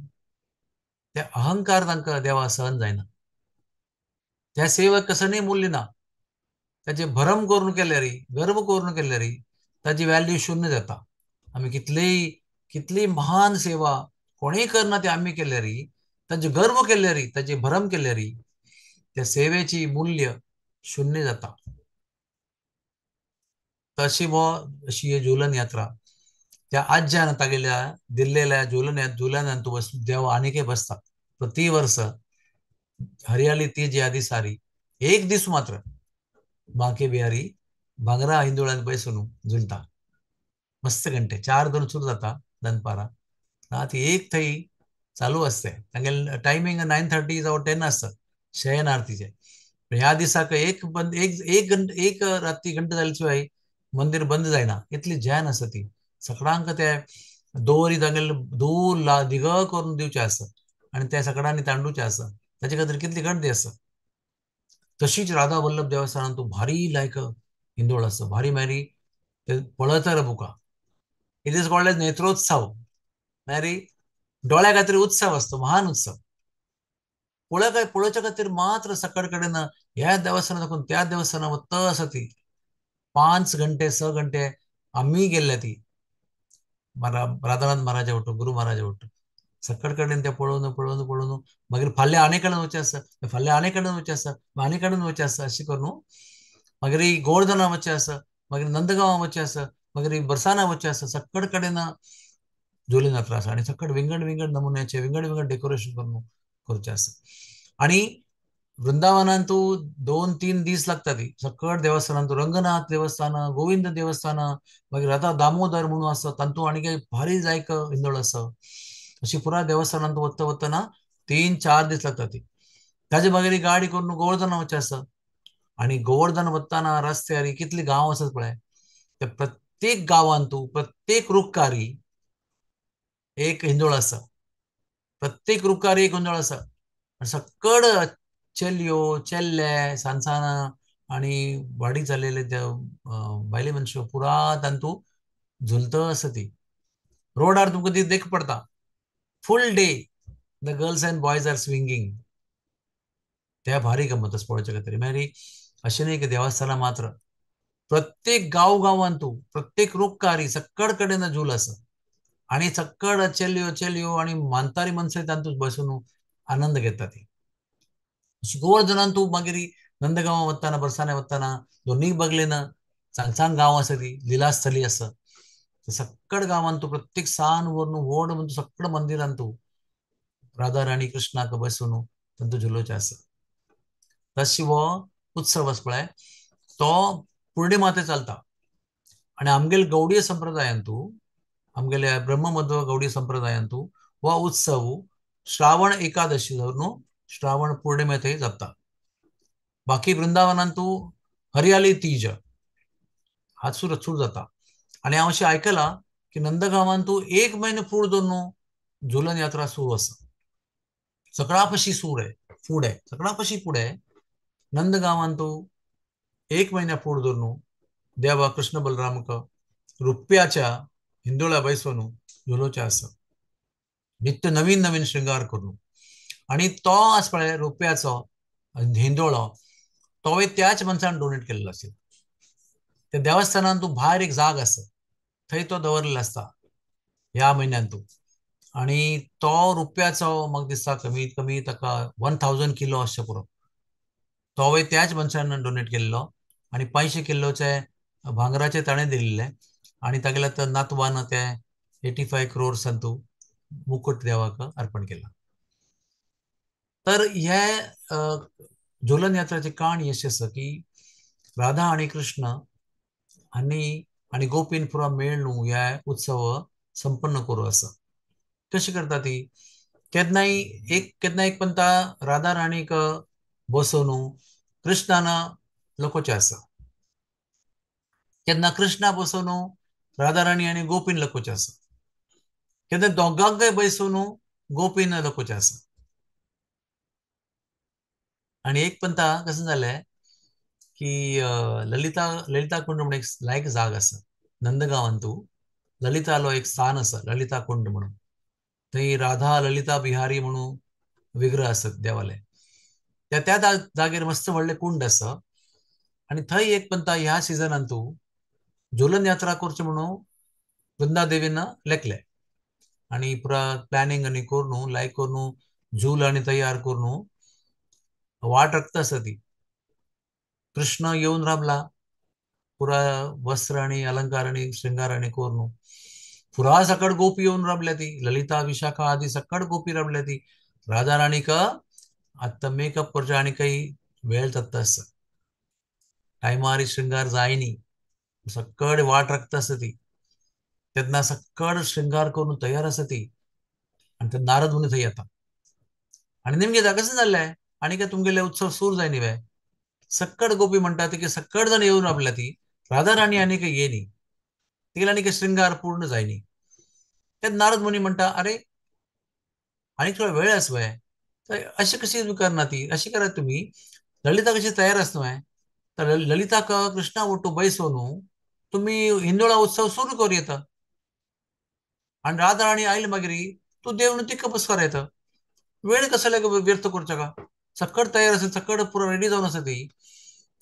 ते अहंकार तांकां देवा सहन जायना. त्या सेवेक कसनय मूल्य ना, ताचे भरम करून केले री, गर्व करून केले री ताची व्हॅल्यू शून्य जाता. आमी कितलेय कितली महान सेवा कोणेय करना ते आमी केले री, ताचे गर्व केले री, ताचे भरम केले री त्या सेवेची मूल्य शून्य जाता. तशी वो अशी ही झूलन यात्रा त्या आज्यान तागेल्या दिल्लेल्या झुलनान तूं बस देव आनीकय बसता प्रति वर्स हरियाली तीज ह्या दिसारी एक दीस मात्र बांके बिहारी भांगरा हिंदोळ्यान बसून झुलता. मस्त घंटे 4-2 सुरू जाता दनपारा, रात 1 थंय चालू आसता. तांगेले टायमींग 9:30 जावं 10 आसता शयन आरतीचे. ह्या दिसाक एक बंद एक एक घंट एक राती घंटे जाले शिवाय मंदिर बंद जायना, इतली जॅन आसा ती. सगळ्यांक ते दोरी तांगेले दूर ला दिग करून दिवचे आसा आनी त्या सगळ्यांनी तांडुचे आसा, ताचे खातीर कितली गर्दी आसा. तशीच राधा वल्लभ देवस्थानान तूं भारी लायक हिंदोळ आसा, भारी मारी ते पळयता रे बुका. It is called as Netrotsav. मारी डोळ्या खातीर उत्सव आसता, महान उत्सव. पळोवच्या खातीर मात्र सकाळ कडेन ह्या देवस्थानात दाखोवन त्या देवस्थानात वता आसा ती 5 घंटे 6 घंटे आमी गेल्ले ती राधानाथ महाराजा वटून, गुरु महाराजा वटून सकाळ कडेन ते पळोवन पळोवन पळोवन मागीर फाल्यां आनी कडेन वचचें आसा, फाल्यां आनी कडेन वचचें आसा, आनी कडेन वचचें आसा अशें करून मागीर गोवर्धना वचचें आसा, मागीर नंदगांवां वचचें आसा, मागीर बरसाना वचचें आसा. सकाळ कडेन झुलन यात्रा आसा आनी सकाळ विंगड विंगड नमुन्याचे विंगड विंगड डेकोरेशन करून करचें आसा. आनी वृंदावनांत 2-3 दीस लागता ती सगळ देवस्थानांत, रंगनाथ देवस्थान, गोविंद देवस्थान, मागीर राधा दामोदर म्हणून आसा तातूंत आनी काय भारी जायक हिंदोळ आसा. अशी पुरा देवस्थानांत वता वतना 3-4 दीस लागता ती. ताजे मागीर गाडी करून गोवर्धना वचचें आसा आनी गोवर्धन वतना रस्त्यार कितले गांव आसात पळय, त्या प्रत्येक गांवांत प्रत्येक रुखारी एक हिंदोळ आसा, प्रत्येक रुखारी एक हिंदोळ आसा. आनी सगळ चलयो चेल्ले सानसाना आनी वाडी जालेले त्या बायले मनशां पुरा तांतू झुलता आसा ती. रोडार तुमकां ती देख पडटा. Full day the girls and boys are swinging. त्या भारी गमत आसा पळोवच्या खातीर. मागीर अशें न्ही की देवस्थानां मात्र, प्रत्येक गांव गांवांतू प्रत्येक रुखारी सगळ कडेन झूल आसा आनी सगळ चलयो चलयो आनी म्हातारी मनशां तातूंत बसून आनंद घेता ती. गोवर्धनान तूं मागीर नंदगांवां वतना बरसाने वतना दोनूय बगलेन सांग गांव आसा ती लिलास्थली आसा. सगळ गांवांत तूं प्रत्येक सान व्हरून व्हड म्हणून सगळ मंदिरांत तूं राधा राणी कृष्णाक बसून तांतूं झुलोवचें आसा. तशी हो उत्सव आसा पळय तो पुर्णिमा ते चलता. आनी आमगेले गौडीय संप्रदायांतू, आमगेले ब्रह्ममध्व गौडीय संप्रदायांतू हो उत्सव श्रावण एकादशी धरून श्रावण पौर्णिमे थंय जाता. बाकी वृंदावनांतू हरियाली तीज हात सुरू जाता. आनी हांव अशें आयकलां की नंदगांवांतू 1 म्हयनो फूड धरून झुलन यात्रा सुरू आसा. सगळ्या पशी सूर आहे फुडें, सगळ्या पशी फुडें नंदगांवांतू 1 म्हयन्या फूड धरून देवा कृष्ण बलरामक रुप्याच्या हिंदोळ्या बैसोन झुलोवचें आसा. नित्य नवीन नवीन श्रृंगार करून. आनी तो आसा पळय रुप्याचो हिंदोळो तोय त्याच मनशान डोनेट केल्लो आशिल्लो. त्या देवस्थानान तूं भायर एक जाग आसा थंय तो दवरलेलो आसता ह्या म्हयन्यान तूं. आनी तो रुप्याचो म्हाका दिसता कमीत कमी ताका 1000 किलो आसचें पुरो. तोवूय त्याच मनशान डोनेट केल्लो आनी 500 किलोचे भांगराचे ताणें दिल्ले आनी तागेल्या त्या नातवान ते 85 crores तूं मुकुट देवाक अर्पण केला. तर हे झुलन यात्राची काणी अशी आसा की राधा आनी कृष्ण आनी आनी गोपीन पुरा मेळ्ळू ह्या उत्सव संपन्न करूं आसा. कशी करता ती? केन्नाय एक पंता राधा राणीक बसोवन कृष्णान लकोचें आसा, केन्ना कृष्णा बसोवन राधा राणी आनी गोपीन लकोचें आसा, केन्ना दोगांकय बसोवन गोपीन लकोचें आसा. आनी एक पंता कशें जालें की ललिता ललिता कुंड म्हणून एक लायक जाग आसा नंदगांवांतू, ललितालो एक स्थान आसा ललिता कुंड म्हणून. थंय राधा ललिता बिहारी म्हणून विग्रह आसत देवाले. त्या त्या जागेर मस्त व्हडलें कुंड आसा आनी थंय एक पंता ह्या सिजनांतू झुलन यात्रा करची म्हणून वृंदादेवीन लेखले आनी पुरा प्लॅनिंग आनी करून लायक करून झूल आनी तयार करून वाट रक्त आसा ती. कृष्ण येवन राबला पुरा वस्त्र आनी अलंकार आनी श्रृंगार आनी करून पुरा सकट गोपी येवन राबल्या ती, ललिता विशाखा आदी सकट गोपी राबल्या ती. राधा राणीक आतां मेकअप करचे आनी काही वेळ जाता आसा, टायमार श्रृंगार जायनी, सकट वाट राखता आसा ती. तेन्ना सकट श्रृंगार करून तयार आसा ती. आनी ते नारद मुनी थंय येता आनी नेमकें कशें जाल्लें आनी काय तुमगेले उत्सव सूर जायनी वे. सक्कड गोपी म्हणटा ती की सक्कड जाण येवन राबल्या ती, राधा राणी आनी काय येनी, तिगेले आनी काय श्रृंगार पूर्ण जायनी. तेन्ना नारद मुनी म्हणटा अरे आनी थोडो वेळ आसा वे, तर अशें कशी तुमी करना ती, अशें करात तुमी ललिता कशी तयार आसा न्हय, तर ललिताक कृष्णा ओटू बैसोवन तुमी हिंदोळा उत्सव सुरू करूं येता आनी राधा राणी आयली मागीर तूं देव न्हू तिका बसकार येता, वेळ कसो व्यर्थ करचो का? सकट तयार आसा, सकट पुरो रेडी जावन आसा ती,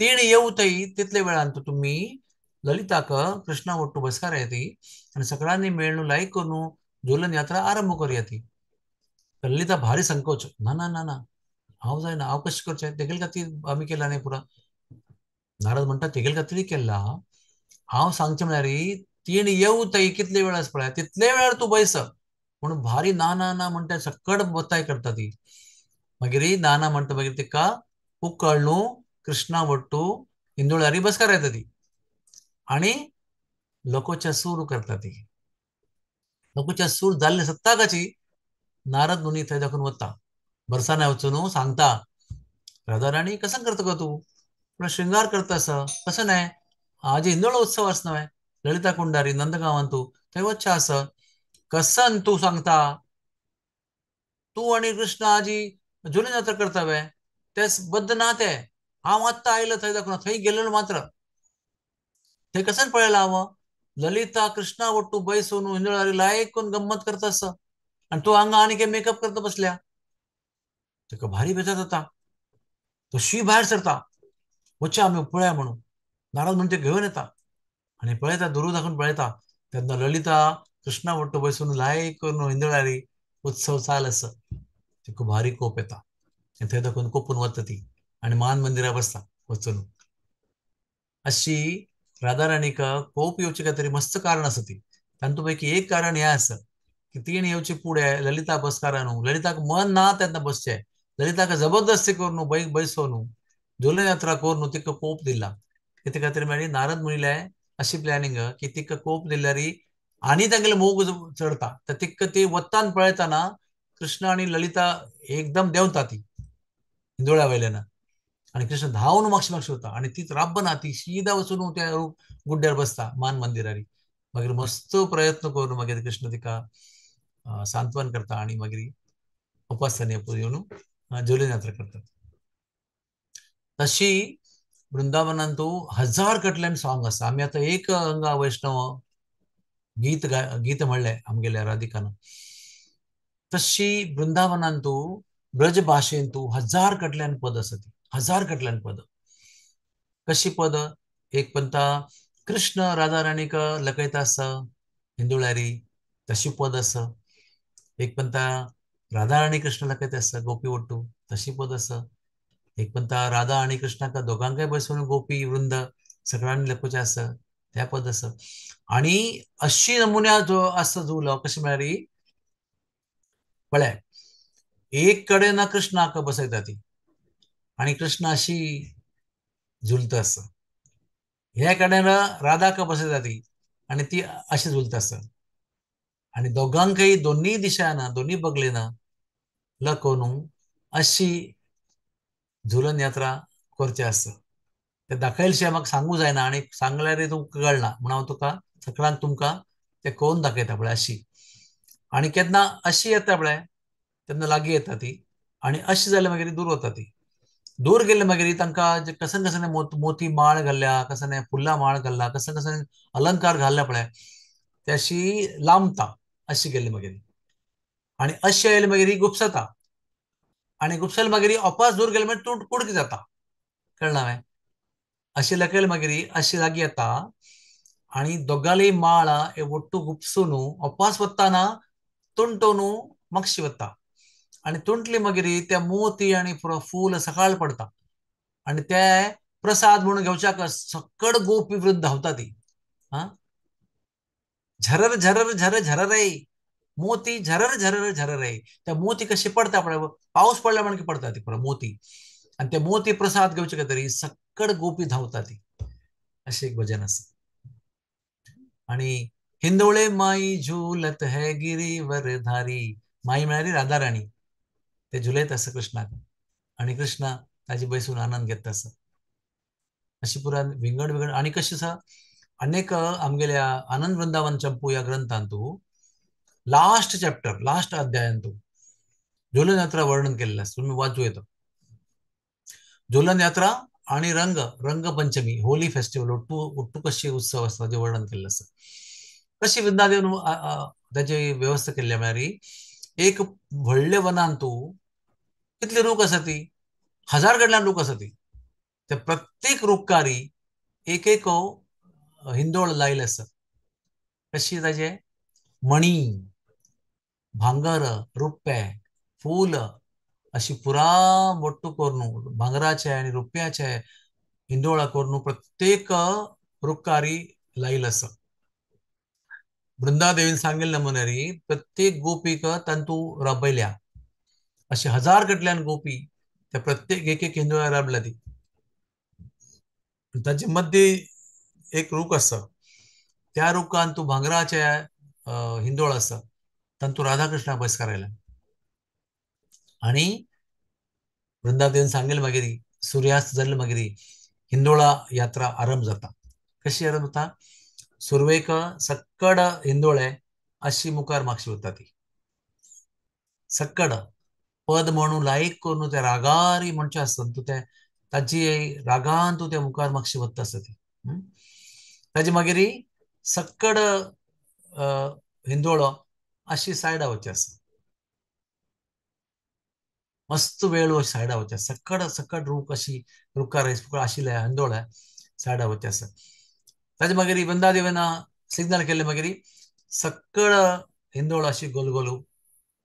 तेणी येवं थंय तितले वेळान तुमी ललिताक कृष्णा ओट्टू बसकार येती आनी सगळ्यांनी मेळून लायक करून झुलन यात्रा आरंभ करूया ती. ललिता भारी संकोच, ना ना ना ना हांव जायना, हांव कशें करचें, तेगेले खातीर आमी केला न्ही पुरा. नारद म्हणटा तेगेले खातीर केला, हांव सांगचें म्हळ्यार तेणी येवं थंय कितले वेळ आसा पळय तितले वेळार तूं बैस म्हणून भारी ना ना ना म्हणटा सकट बत्ताय करता ती. मागीर ना ना म्हणटा मागीर तिका उकळ न्हू कृष्णा वट्टू इंदोळारी बसकार येता ती आनी लोकोच्या सूर करता ती. लोकोच्या सूर जाल्ले सत्ताकाची नारद मुनी थंय दाखोवन वता, बरसाना वचून सांगता राधा राणी कसं करता गो तूं, पूण श्रृंगार करता आसा कसं न्हय, आज इंदोळ उत्सव आसा न्हय ललिता कुंडारी नंदगांवांत तूं थंय वचचें आसा, कसन तूं सांगता तूं आनी कृष्ण आजी झुलन यात्रा करता वे, तेच बद्द ना ते, हांव आत्तां आयलो थंय दाखोवन थंय गेलेलो मात्र थंय कसन पळयलां हांव ललिता कृष्णा वट्टू बैसून हिंदोळारी लायक करून गम्मत करता आसा आनी तूं हांगा आनी काय मेकअप करता बसल्या. ताका भारी बेजार जाता, तशी भायर सरता वचया आमी पळया म्हणून. नारद म्हणून ते घेवन येता आनी पळयता दुरू दाखोवन पळयता तेन्ना ललिता कृष्णा वट्टू बैसून लायक करून हिंदोळारी उत्सव चाल आसा. तिका भारी कोप येता थंय दाखोवन कोपून वता ती आनी मान मंदिरा बसता वचून. अशी राधा राणीक कोप येवचे काय तरी मस्त कारण आसा ती. तांतू पैकी एक कारण हें आसा की तिणें येवचे फुडें ललिता बसकारा न्हू, ललिताक मन ना तेन्ना बसचें, ललिताक जबरदस्ती करून बैसोवन झुलन यात्रा करून तिका कोप दिला. कित्या खातीर म्हळ्यार नारद मुनीले अशी प्लॅनिंग की तिका कोप दिल्यार आनी तांगेले मोग चडता, तर तिका ती वत्तान पळयतना कृष्ण आनी ललिता एकदम देंवता ती हिंदोळ्या वयल्यान आनी कृष्ण धांवन मागशी मागशी वता आनी तीच राबना, ती शिदा वचून त्या गुड्ड्यार बसता मान मंदिरारी. मागीर मस्त प्रयत्न करून मागीर कृष्ण तिका सांत्वन करता आनी मागीर उपासने येवन झुलन यात्रा करतात. तशी वृंदावनांतू हजार कडल्यान सॉंग आसा. आमी आतां एक हांगा वैष्णव गीत गीत म्हणलें आमगेल्या राधिकान, तशी वृंदावनांतू ब्रज भाशेंतू हजार कडल्यान पद आसा ती, हजार कडल्यान पद. कशी पद? एक पंता कृष्ण राधा राणीक लकयता आसा हिंदुळारी तशी पद आसा. एक पंता राधा राणी कृष्ण लकयता आसा गोपी वट्टू तशी पद आसा. एक पंता राधा आनी कृष्णाक दोगांकय बसून गोपी वृंद सगळ्यांनी लकोवचें आसा त्या पद आसा. आनी अशी नमुन्या जो आसा जुलो कशें म्हळ्यार पळय एक कडेन ना कृष्णाक बसयता ती आनी कृष्ण अशी झुलता आसा. ह्या कडेन राधाक बसयता ती आनी ती अशी झुलता आसा. आनी दोगांकय दोन्ही दिशान दोन्ही बगलेन लकोवन अशी झुलन यात्रा करची आसा. ते दाखयलशें म्हाका सांगू जायना आनी सांगल्यार तुमकां कळना म्हणून हांव तुका सगळ्यांक तुमकां ते करून दाखयता पळय अशी. आनी केन्ना अशी येता पळय तेन्ना लागीं येता ती आनी अशी जाल्यार मागीर दूर वता ती. दूर गेल्ले मागीर तांकां कसन कसने मोती माळ घाल्ल्या, कसने फुलां माळ घाल्ला, कसन कसने अलंकार घाल्ल्या पळय ते अशी लांबता अशी गेल्ली मागीर. आनी अशी आयले मागीर गुपसता आनी गुपसले मागीर अपास दूर गेले मागीर तूं कुडकी जाता. कळना हांवें? अशी लकयले मागीर अशी लागीं येता आनी दोगांली माळ हे ఒట్టు गुपसून अपास वताना तुंटोन मागशी वता आनी तुंटली मागीर त्या मोती आनी फूल सकाळ पडता आनी ते प्रसाद म्हणून घेवच्याक सकड गोपी वृंद धांवता ती. हा झरर झरर झर झररे मोती झरर झरर झररे. त्या मोती कशी पडता पळय पावस पडल्या म्हणून पडता ती पुरो मोती आनी ते मोती प्रसाद घेवचे खातीर सकड गोपी धांवता ती. अशें एक भजन आसा. आनी हिंदोळे माई झुलत है गिरीवर धारी. माई म्हळ्यार राधा राणी. ते झुलयत आसा कृष्णाक आनी कृष्णा ताजे बसून आनंद घेता आसा. अशी पुरा विंगड विंगड आनी कशें आसा अनेक आमगेल्या आनंद वृंदावन चंपू ह्या ग्रंथांतू लास्ट चॅप्टर लास्ट अध्यायांतू झुलन यात्रा वर्णन केल्लें आसा. तुमी वाचूं येता. झुलन यात्रा आनी रंग रंगपंचमी होली फेस्टिवल ఒట్టు ఒట్టు कशी उत्सव आसता तेजें वर्णन केल्लें आसा. कशी वृंदावन ताची वेवस्था केल्ली म्हळ्यार एक व्हडले वनांतू कितले रूख आसा ती हजार कडल्यान रूख आसा ती. ते प्रत्येक रुखारी एक एक हिंदोळ लायले आसा. कशी ताजे मणी भांगर रुप्पे फूल अशी पुरा मोट्टू करून भांगराचे आनी रुप्याचे हिंदोळा करून प्रत्येक रुखारी लायल आसा. वृंदादेवीन सांगिल्लें म्हणरी प्रत्येक गोपीक तांतू राबयल्या. अशे हजार कडल्यान गोपी त्या प्रत्येक एक एक हिंदोळा राबल्या ती. ताचे मध्य एक रूख आसा त्या रुखान तूं भांगराचे हिंदोळ आसा तांतू राधाकृष्णा बसकारायला. आनी वृंदादेवीन सांगेल मागीर सुर्यास्त जाल्ले मागीर हिंदोळा यात्रा आरंभ जाता. कशी आरंभ जाता? सुरवेक सक्कड हिंदोळे अशी मुखार मागशी वता ती. सक्कड पद म्हणून लायक करून त्या रागारी म्हणचे आसता तूं ते ताजी रागान तूं त्या मुखार मागशी वता आसता ती. ताजे मागीर सक्कड हिंदोळो अशी सायडा वचचे आसा. मस्त वेळ सायडा वचचे सक्कड सक्कड रूख अशी रुखार आशिल्ल्या हिंदोळ्या सायडा वचचे आसा. ताजे मागीर वृंदादेवीन सिग्नल केल्ले मागीर सक्कड हिंदोळ अशी गोल गोल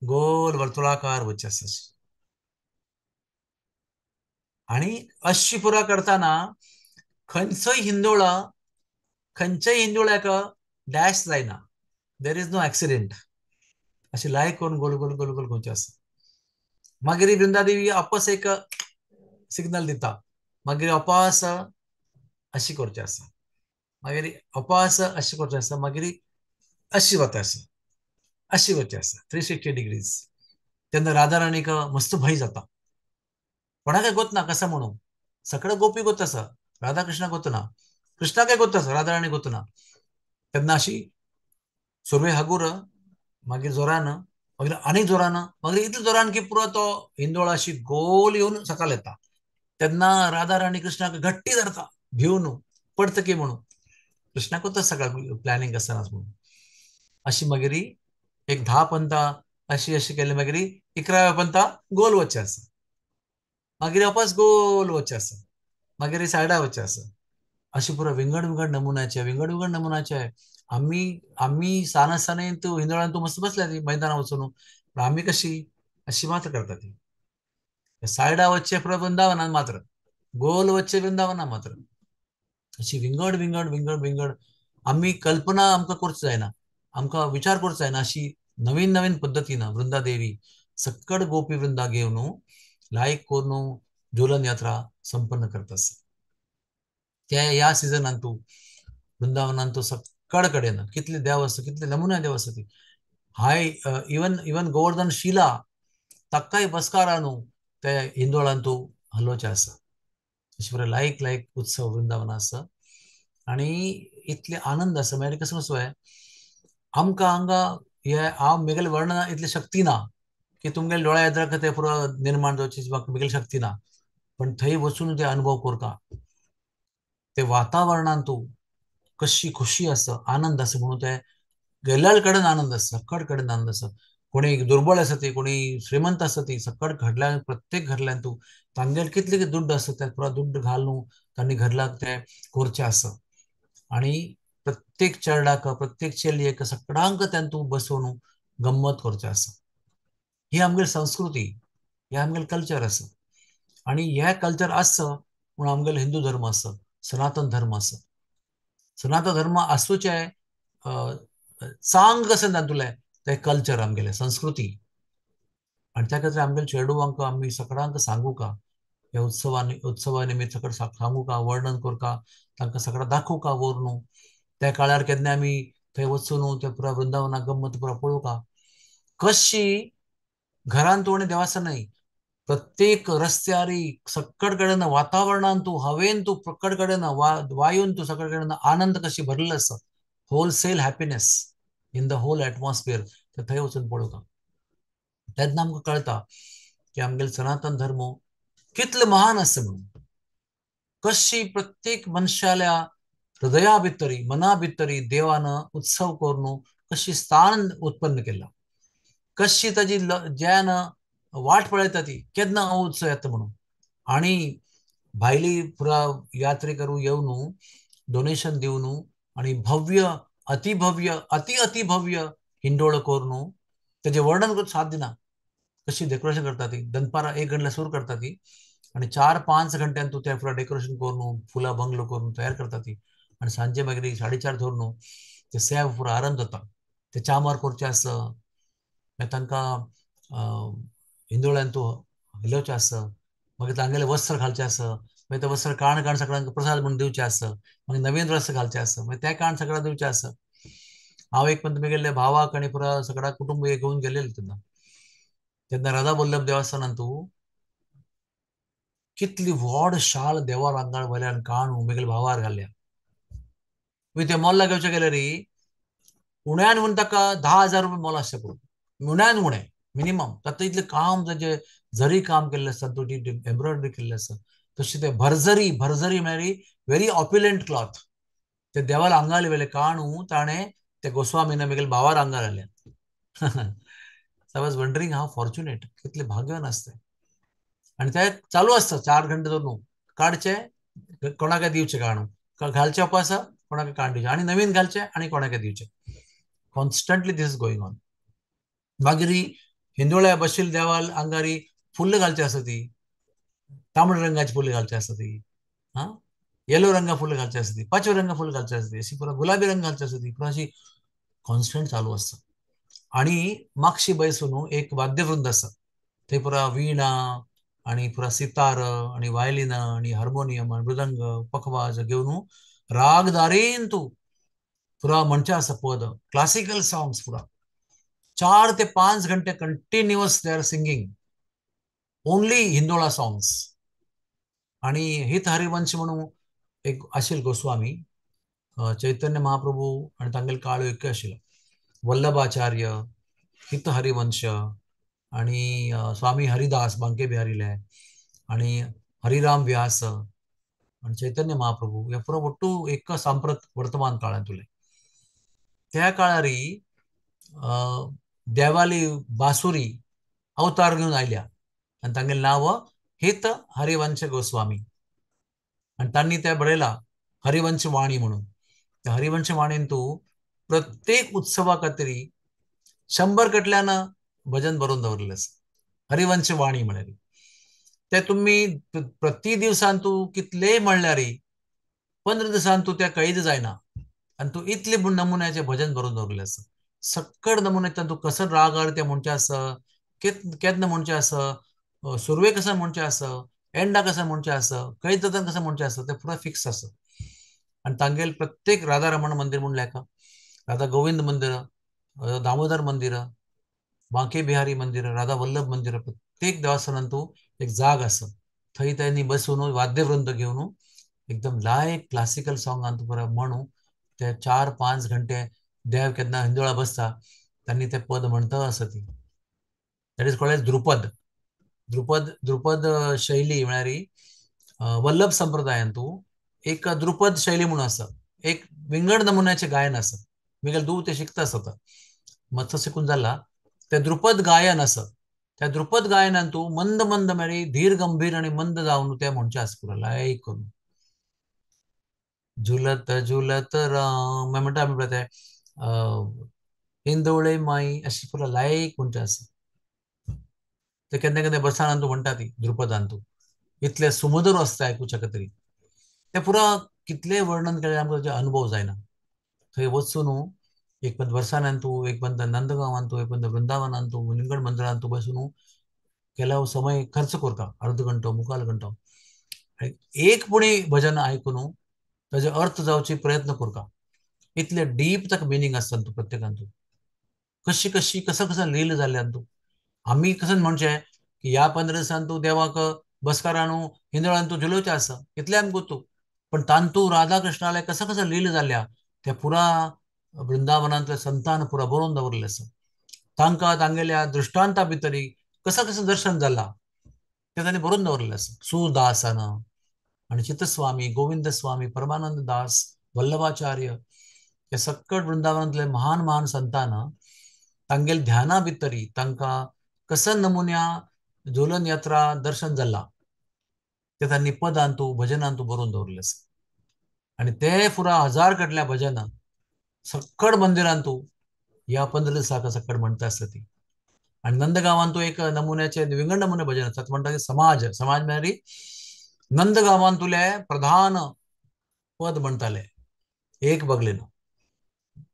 गोल वर्तुळाकार वचचे आसा. आनी अशी पुरा करताना खंयचोय हिंदोळा खंयच्याय हिंदोळ्याक डॅश जायना. There is no accident. अशी लायक करून गोल गोल गोल गोल गोवचे आसा. मागीर वृंदादेवी आपस एक सिग्नल दिता मागीर अपास अशी करचे आसा. मागीर अपास अशी करचे आसा. मागीर अशी वता आसा अशी वचचे आसा 360 डिग्रीज. तेन्ना राधा राणीक मस्त भंय जाता. कोणाकय गोत ना कसा म्हणून सगळं गोपी गोत आसा राधा कृष्णा गोत ना कृष्णाकय गोत आसा राधा राणी गोत ना. तेन्ना अशी सुरवे हागूर मागीर जोरान मागीर आनी जोरान मागीर इतले जोरान की पुरो तो हिंदोळा अशी गोल येवन सकाळ येता. तेन्ना राधा राणी कृष्णाक घट्टी धरता भिवन पडत की म्हणून. कृष्णाकूच सगळं प्लॅनिंग आसना म्हणून. अशी मागीर एक 10 पंता अशी अशी केली मागीर 11व्या पंता गोल वचचे आसा. मागीर वापस गोल वचचे आसा. मागीर सायडा वचचे आसा. अशी पुरो विंगड विंगड नमुन्याचे विंगड विंगड नमुन्याचे. आम्ही आम्ही सान आसतना तूं हिंदोळ्यान तूं मस्त बसल्या ती मैदाना वचून. पण आम्ही कशी अशी मात्र करता ती सायडा वचचे पुरो वृंदावनान मात्र गोल वचचे वृंदावना मात्र. अशी विंगड विंगड विंगड विंगड आम्ही कल्पना आमकां करूंक जायना आमकां विचार करूंक जायना अशी नवीन नवीन पद्दतीन वृंदादेवी सक्कड गोपी वृंदा घेवन लायक करून झुलन यात्रा संपन्न करता आसा. त्या ह्या सिजनान तूं वृंदावनान तूं सक्कड कडेन कितले देव आसा, कितले नमुने देव आसा ती हाय. इवन इवन गोवर्धन शिला ताकाय बसकारा न्हू ते हिंदोळान तूं हलोवचें आसा. अशें बरें लायक लायक उत्सव वृंदावन आसा आनी इतले आनंद आसा. मागीर कसो कसो आमकां हांगा हे हांव मेगेले वर्णना इतली शक्ती ना की तुमगेले दोळ्या येद्राक ते पुरो निर्माण जावची म्हाका मेगेली शक्ती ना, पण थंय वचून ते अनुभव करता ते वातावरणान तूं कशी खुशी आसा, आनंद आसा म्हणून ते गेल्ल्या कडेन आनंद आसा, सक्कड कडेन आनंद आसा. कोणी दुर्बळ आसा ती, कोणी श्रीमंत आसा ती, सक्कड घडल्यान प्रत्येक घरल्यान तूं तांगेर कितले दुड्ड आसा ते पुरा दुड्ड घालून तांणी घरलाक ते करचें आसा. आनी प्रत्येक चेरडाक प्रत्येक चेलयेक सगळ्यांक तांतू बसोवन गम्मत करचें आसा. ही आमगेली संस्कृती, हे आमगेलें कल्चर आसा. आनी हे कल्चर आसा म्हूण आमगेलो हिंदू धर्म आसा, सनातन धर्म आसा. सनातन धर्म आसूचे चांग कशें तातूंतलें तें कल्चर आमगेलें संस्कृती. आनी त्या खातीर आमगेले चेडवांक आमी सगळ्यांक सांगू का ह्या उत्सवा निमित्त सगळें सांगू का, वर्णन करका, तांकां सगळें दाखोवं का व्हर न्हू. त्या काळार केन्ना आमी थंय वचून न्हू त्या पुरा वृंदावनाक गम्मत पुरा पळोवका कशी घरान तूं आनी देवासन न्हय, प्रत्येक रस्त्यारी सक्कड कडेन वातावरणान तूं हवेन तूं प्रकड कडेन वायून तूं सगळे कडेन आनंद कशी भरलेलो आसा. Wholesale happiness in the whole atmosphere ते थंय वचून पळोवका. तेन्ना आमकां कळटा की आमगेलो सनातन धर्म कितलो महान आसा म्हणून, कशी प्रत्येक मनशाल्या हृदया भितरी मना भितरी देवान उत्सव करून कशी स्थान उत्पन्न केला, कशी ताजी ज्यान वाट पळयता ती केन्ना हो उत्सव येता म्हणून. आनी भायली पुरा यात्रे करूं येवन डोनेशन दिवन आनी भव्य अतिभव्य अति अतिभव्य हिंडोळ करून तेजें वर्णन करूंक साथ दिना. कशी डेकोरेशन करता ती, दनपारां 1 घंटा सुरू करता ती आनी 4-5 घंट्यान तूं त्या फुलां डेकोरेशन करून फुलां बंगलो करून तयार करता ती. आनी सांजे मागीर 4:30 धरून ते सेव पुरो आरंभ जाता. ते चामार करचे आसा, मागीर तांकां हिंदोळ्यान तूं हिलोवचें आसा, मागीर तांगेलें वस्त्र घालचें आसा, मागीर तें वस्त्र काण काण सगळ्यांक प्रसाद म्हणून दिवचें आसा, मागीर नवीन वस्त्र घालचें आसा, मागीर तें काण सगळ्यांक दिवचें आसा. हांव एक पण तुमी गेल्ले भावाक आनी पुरा सगळ्या कुटुंब घेवन गेल्लें तेन्ना, तेन्ना राधा वल्लभ देवस्थानान तूं कितली व्हड शाल देवा आंगार वयल्यान काण मेगेले भावार घाल्या. मागीर ते मोल्ला घेवचें गेल्यार उण्यान म्हूण ताका 10,000 रुपया मोल आसचें पडून, उण्यान उणें मिनिमम. तातूंत इतलें काम ताजें जरी काम केल्लें आसता, तुजी एम्ब्रॉयडरी केल्लें आसता, तशें तें भरजरी, भरजरी म्हळ्यार व्हेरी ऑप्युलंट क्लॉथ ते देवाला आंगार वेले काणू ताणें ते गोस्वामीन मेगेले भावार आंगार घाल्या. I was wondering how fortunate, कितले भाग्यवान आसता. आनी ते चालू आसता 4 घंटे धरून काडचे कोणाक दिवचे काणू घालचे उपासा कोणाक काण दिवचे आनी नवीन घालचे आनी कोणाक दिवचे. Constantly this is going on. मागीर हिंदोळ्या बशील देवाल आंगारी फुल्ल घालचे आसा ती, तांबड्या रंगाची फुलां घालची आसा ती, हां येलो रंगा फुलां घालची आसा ती, पाचव्या रंगा फुलां घालची आसा ती, अशी पुरा गुलाबी रंग घालची आसा ती, पुरा अशी कॉन्स्टंट चालू आसता. आनी मागशी बैसून एक वाद्यवृंद आसा, थंय पुरा वीणा आनी पुरा सितार आनी वायलिन आनी हार्मोनियम आनी मृदंग पखवाज घेवन रागदारीन तूं पुरा म्हणचें आसा पद, क्लासिकल सॉंग्स पुरा 4 ते 5 घंटे continuous they are singing only Hindola songs. आनी हित हरिवंश म्हणून एक आशिल्लो गोस्वामी, चैतन्य महाप्रभू आनी तांगेले काळ एक आशिल्लो, वल्लभाचार्य, हित हरिवंश आनी स्वामी हरिदास बांके बिहारीले आनी हरिराम व्यास आनी चैतन्य महाप्रभू हे पुरो ಒಟ್ಟು एक सांप्रत वर्तमान काळांतुले. त्या काळारी देवाली बासुरी अवतार घेवन आयल्या आनी तांगेलें नांव हित हरिवंश गोस्वामी आनी तांणी तें बरयलां हरिवंश वाणी म्हणून. त्या हरिवंश वाणीन तूं प्रत्येक उत्सवा खातीर 100 कडल्यान भजन बरोवन दवरिल्लें आसा. हरिवंश वाणी म्हळ्यार ते तुमी प्रति दिवसान तूं कितलेय म्हणल्यार 15 दिसान तूं त्या कैद जायना आनी तूं इतले नमुन्याचें भजन बरोवन दवरिल्लें आसा. सक्कड नमुन्याच्यान तूं कसो रागार तें म्हणचें आसा, केन्ना म्हणचें आसा, सुरवेक कसो म्हणचें आसा, एंडा कसो म्हणचें आसा, कैतन कसो म्हणचें आसा, तें पुरा फिक्स आसा. आनी तांगेल प्रत्येक राधा रमण मंदिर म्हणून लेखा, राधा गोविंद मंदिर, दामोदर मंदिर, बांके बिहारी मंदिर, राधा वल्लभ मंदिर, प्रत्येक देवस्थानांत एक जाग आसा. थंय त्यांनी बसून वाद्यवृंद घेवन एकदम लायक क्लासिकल सॉंगांत पुरा म्हणू ते 4-5 घंटे देव केन्ना हिंदोळा बसता त्यांनी ते पद म्हणता आसा ती. That is called as Dhrupad. Dhrupad Dhrupad शैली म्हळ्यार वल्लभ संप्रदायांतू एक द्रुपद शैली म्हणून आसा, एक विंगड नमुन्याचें गायन आसा. मिगेल दूव ते शिकता आसता, मातसो शिकून जाला. ते द्रुपद गायन आसा, त्या द्रुपद गायनान तूं मंद मंद म्हळ्यार धीर गंभीर आनी मंद जावन ते म्हणचें आसा पुरो लायक करून. झुलत झुलत राम म्हणटा आमी पळय ते हिंदोळे माई अशी पुरो लायक म्हणचें आसा. ते केन्ना केन्ना बरसाणान तूं म्हणटा ती द्रुपदान तूं इतले सुमधुर आसता आयकुच्या खातीर. ते पुरा कितले वर्णन केल्यार आमकां ताचो अनुभव जायना. थंय वचून एक पंत बरसाणान तूं, एक पंत नंदगांवान तूं, एक पंत वृंदावनान तूं, निंगड मंदिरान तूं बसून केल्यार समय खर्च करता, अर्द घंटो मुखाल घंटो एक पुणी भजन आयकून ताजो अर्थ जावचे प्रयत्न करता. इतले डीप ताका मिनींग आसता तूं प्रत्येकान तूं कशी कशी कसो कसो लील जाल्ल्यान तूं. आमी कसं म्हणचें की ह्या 15 दिसान तूं देवाक बसकारान हिंदोळान तूं झुलोवचें आसा, इतलें आमकां तूं. पण तांतू राधा कृष्णाले कसं कसं लील जाल्या त्या पुरा वृंदावनांतल्या संतान पुरा बरोवन दवरलें आसा. तांकां तांगेल्या दृश्टांता भितरी कसं कसं दर्शन जाला तें तांणी बरोवन दवरलें आसा. सुदासान आनी चित्तस्वामी, गोविंद स्वामी, परमानंद दास, वल्लभाचार्य हे सक्कट वृंदावनांतले महान महान संतान तांगेल ध्याना भितरी तांकां कसं नमुन्या झुलन यात्रा दर्शन जाला ते तांणी पदांतू भजनांतू बरोवन दवरलें आसा. आनी ते पुरा 1000 कडल्या भजनां सक्कड मंदिरांतू ह्या 15 दिसाक सक्कड म्हणटा आसता ती. आनी नंदगांवांतू एक नमुन्याचे विंगड नमुने भजन आसतात म्हणटा ते समाज. समाज म्हळ्यार नंदगांवांतुले प्रधान पद म्हणटाले एक बगलेन,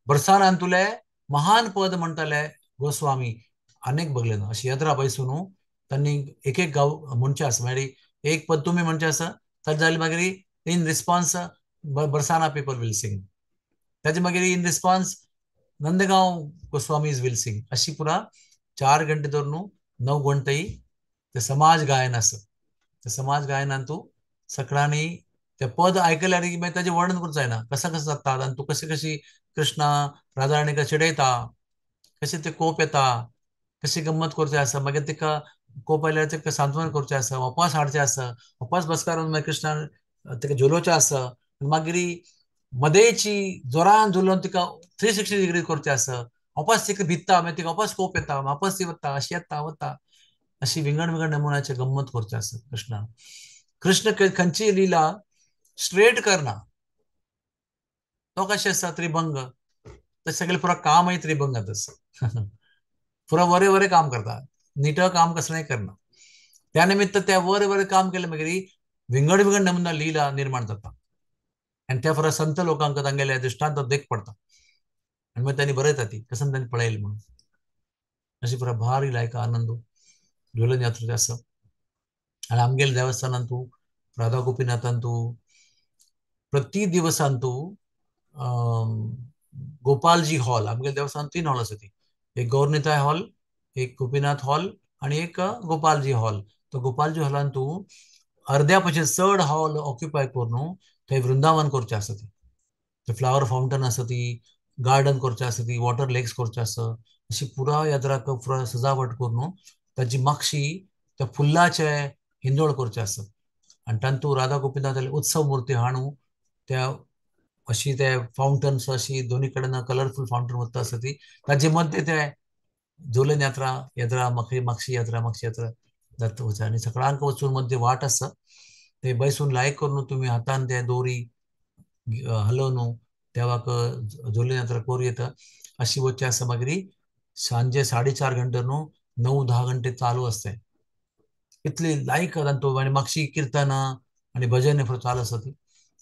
बरसाणांतुले महान पद म्हणटाले गोस्वामी अनेक बगलेन. अशी यात्रा बैसून तांणी एक एक गांव म्हणचें आसा. म्हळ्यार एक पद तुमी म्हणचें आसा तर जालें मागीर in response Barsana people will sing, ताजे मागीर in response Nandgaon Goswamis will sing. अशी पुरा 4 घंटे धरून 9 घंटेय ते समाज गायन आसा. ते समाज गायनान तूं सगळ्यांनी ते पद आयकल्यार मागीर ताजें वर्णन करूंक जायना कसं कसं जाता आनी तूं कशी कशी कृष्णा राधा राणीक चिडयता, कशें ते कोप येता, कशी गम्मत करचें आसा, मागीर तिका कोप आयल्यार ताका सांत्वन करचें आसा, वापस हाडचें आसा, वापस बसकारून मागीर कृष्णान ताका झुलोवचें आसा, मागीर मदेची जोरान झुलोवन तिका 360 डिग्री करचें आसा, वापस तिका भित्ता, मागीर तिका वापस कोप येता, वापस ती वता, अशी येता वता, अशी विंगड विंगड नमुन्याचे गम्मत करचें आसा कृष्णान. कृष्ण खंयची लिला स्ट्रेट करना, तो कशें आसा त्रिभंग, ते सगळे पुरा कामय त्रिभंगात आसा. पुरा वरे वरे काम करता, नीट काम कसलें करना. त्या निमित्त त्या वरे वरे काम केलें मागीर विंगड विंगड नमुना लिला निर्माण जाता आनी त्या पुरा संत लोकांक तांगेल्या दृश्टांत देख पडटा आनी मागीर तांणी बरयता ती कसं तांणी पळयली म्हणून. अशी पुरा भारी लायका आनंद झुलन यात्रा आसा. आनी आमगेल्या देवस्थानांतू राधा गोपीनाथांतू प्रति दिवसांतू गोपालजी हॉल, आमगेल्या देवस्थानांत 3 हॉल आसा ती, एक गौरनिताय हॉल, एक गोपीनाथ हॉल आनी एक गोपालजी हॉल. तो गोपालजी हॉलान तूं अर्द्या पयशे चड हॉल ऑक्युपाय करून थंय वृंदावन करचें आसा. ती फ्लावर फावंटन आसा, ती गार्डन करचें आसा, ती वॉटर लेक्स करचें आसा. अशी पुरा यात्राक पुरा सजावट करून ताजी मागशी त्या फुल्लाचे हिंदोळ करचें आसा. आनी तातूंत राधा गोपीनाथाले उत्सव मुर्ती हाडून त्या अशी ते फावंटन्स अशी दोनी कडेन कलरफूल फावंटन वता आसा ती ताजे मध्य ते झुलन यात्रा यात्रा मागशी यात्रा मागशी यात्रा जाता वचा. आनी सगळ्यांक वचून मध्य वाट आसा ते बैसून लायक करून तुमी हातान ते दोरी हलोवन देवाक झुलन यात्रा करूं येता. अशी वचचें आसा. मागीर सांजे 4.5 घंटे न्हू 9-10 घंटे चालू आसता. इतली लायक तांतू आनी मागशी किर्तनां आनी भजन चालू आसा ती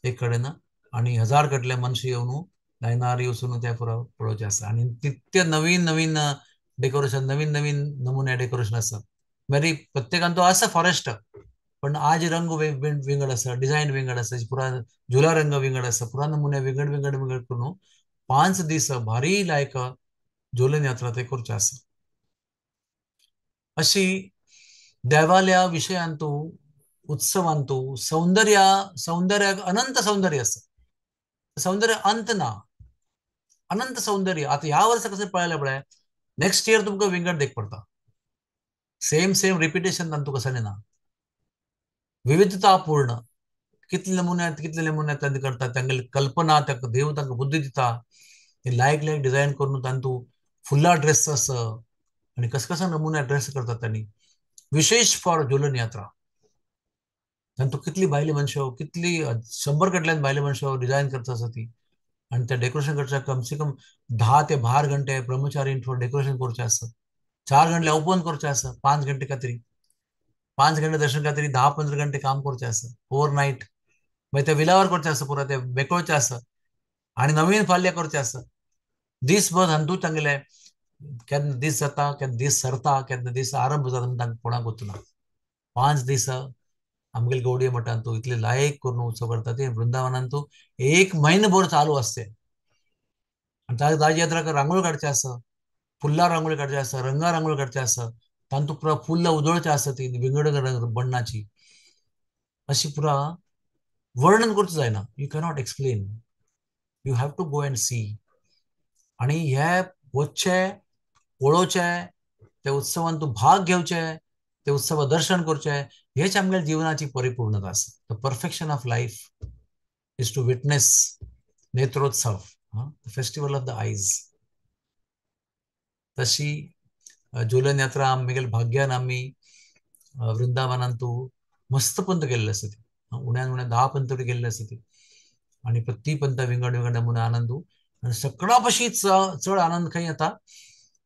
एक कडेन. आनी 1000 कडले मनशां येवन लायनार वचून ते पुरा पळोवचें आसा. आनी तितके नवीन नवीन डेकोरेशन नवीन नवीन नमुने डेकोरेशन आसा. मागीर प्रत्येकान तो आसा फॉरेस्ट, पण आज रंग विंगड आसा, डिझायन विंगड आसा, पुरा झुला रंग विंगड आसा, पुरा नमुने विंगड विंगड विंगड करून 5 दीस भारी लायक झुलन यात्रा ते करचे आसा. अशी देवाल्या विशयांतू उत्सवांतू सौंदर्य सौंदर्य अनंत सौंदर्य आसा, सौंदर्य अंत ना, अनंत सौंदर्य. आता ह्या वर्सा कशें पळयलें पळय, नेक्स्ट इयर तुमकां विंगड देख पडता, सेम सेम रिपिटेशन तांतू कसलें ना, विविधता पूर्ण. कितले नमुन्यात कितले नमुन्यात तांणी करतात, तांगेली कल्पना ताका देव तांकां बुद्धी दिता, ते लायक लायक डिझायन करून तांतू फुल्ला ड्रेस आसा आनी कस कसा नमुन्या ड्रेस करतात तांणी विशेष फॉर झुलन यात्रा. तांतू कितली बायले मनशां, कितली 100 कडल्यान बायले मनशां डिझायन करता आसा ती, आनी त्या डेकोरेशन करच्या कमसे कम 10 ते 12 घंटे ब्रह्मचारीन फॉर डेकोरेशन करचें आसा, 4 घंटे ओपन करचें आसा, 5 घंटे खातीर, 5 घंटे दर्शन खातीर 10-15 घंटे काम करचें आसा, ओवरनायट. मागीर ते विलावर करचें आसा, पुरा ते बेकोळचें आसा आनी नवीन फाल्यां करचें आसा. दीसभर हांतू तांगेले केन्ना दीस जाता, केन्ना दीस सरता, केन्ना दीस आरंभ जाता म्हण तांकां कोणाक वचना. 5 दीस आमगेले गौडीय मठांतू इतले लायक करून उत्सव करता ते वृंदावनांतू 1 महिनोभर चालू आसते. आनी ताजी यात्रा रांगोळी काडचे आसा, फुल्ला रांगोळी काडचे आसा, रंगा रांगोळी काडचे आसा, तांतू पुरा फुल्ला उजळचे आसा ती विंगड रंग बण्णाची. अशी पुरा वर्णन करचो जायना, you cannot explain, you have to go and see. आनी हे वचचे पळोवचे, ते उत्सवांतू भाग घेवचे, ते उत्सवा दर्शन करचे, हेच आमगेल्या जिवनाची परिपूर्णता आसा. The perfection of life is to witness Netrotsav, the festival of the eyes. तशी झुलन यात्रा आमगेल्या भाग्यान आमी वृंदावनांतू मस्त पंत गेल्ले आसा ती, उण्यान उण्या 10 पंत तरी गेल्ले आसा ती, आनी प्रति पंत विंगड विंगड नमुने आनंदू. आनी सगळ्या पशी चड आनंद खंय येता,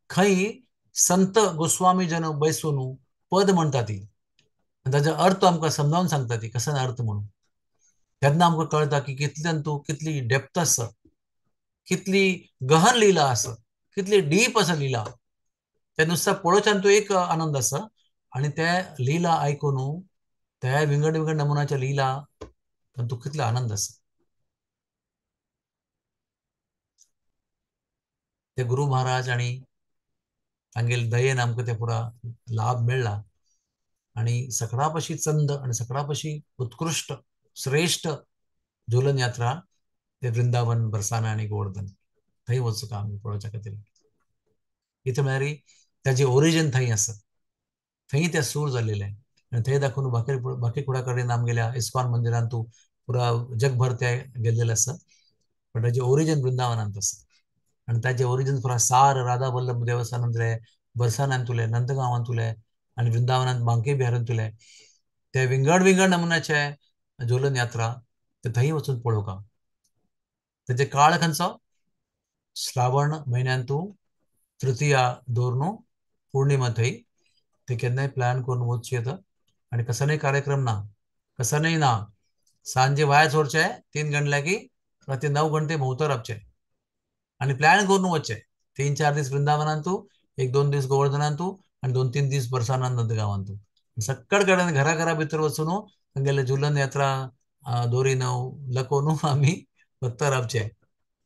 खंय संत गोस्वामी जन बैसून पद म्हणटा ती, आनी ताजो अर्थ आमकां समजावन सांगता ती, कसो अर्थ म्हणून. तेन्ना आमकां कळटा की कितल्यान तूं कितली डेप्थ आसा, कितली गहन लिला आसा, कितली डीप आसा लिला. ते नुस्ता पळोवच्यान तूं एक आनंद आसा, आनी ते लिला आयकून त्या विंगड विंगड नमुन्याच्या लिला तातूंत कितलो आनंद आसा. ते गुरु महाराज आनी तांगेले दयेन आमकां ते पुरा लाभ मेळ्ळा. आनी सगळ्या पशी चंद आनी सगळ्या पशी उत्कृश्ट श्रेश्ठ झुलन यात्रा ते वृंदावन बरसाना आनी गोवर्धन थंय वचूंक आमी पळोवच्या खातीर. इथं म्हळ्यार ताजें ओरिजीन थंय आसा, थंय ते सूर जाल्लेले आनी थंय दाखोवन बाकी बाकी कुडा कडेन आमगेल्या इस्कॉन मंदिरांतू पुरा जगभर ते गेल्लेले आसा, पण ताजें ओरिजीन वृंदावनांत आसा. आनी ताजें ओरिजीन पुरा सार राधा वल्लभ देवस्थानांतले, बरसानांतुले, नंदगांवांतुले आनी वृंदावनांत बांके बिहारांतुले ते विंगड विंगड नमुन्याचे झुलन यात्रा ते थंय वचून पळोवंक. ताजे काळ खंयचो, श्रावण म्हयन्यांतू तृतीया दवरून पूर्णिमा थंय ते केन्नाय प्लॅन करून वचचें येता. आनी कसलोय कार्यक्रम ना, कसलोय ना, सांजे भायर सरचे 3 घंटे लागीं राती 9 घंटे भोंवतो रावचे आनी प्लॅन करून वचचे. 3-4 दीस वृंदावनांतू, 1-2 दीस गोवर्धनांतू आनी 2-3 दीस बरसानांत नंदगांवांतू. सगळे कडेन घरा घरा भितर वचून तांगेले झुलन यात्रा दोरी लकोवन आमी वत्ता रावचे.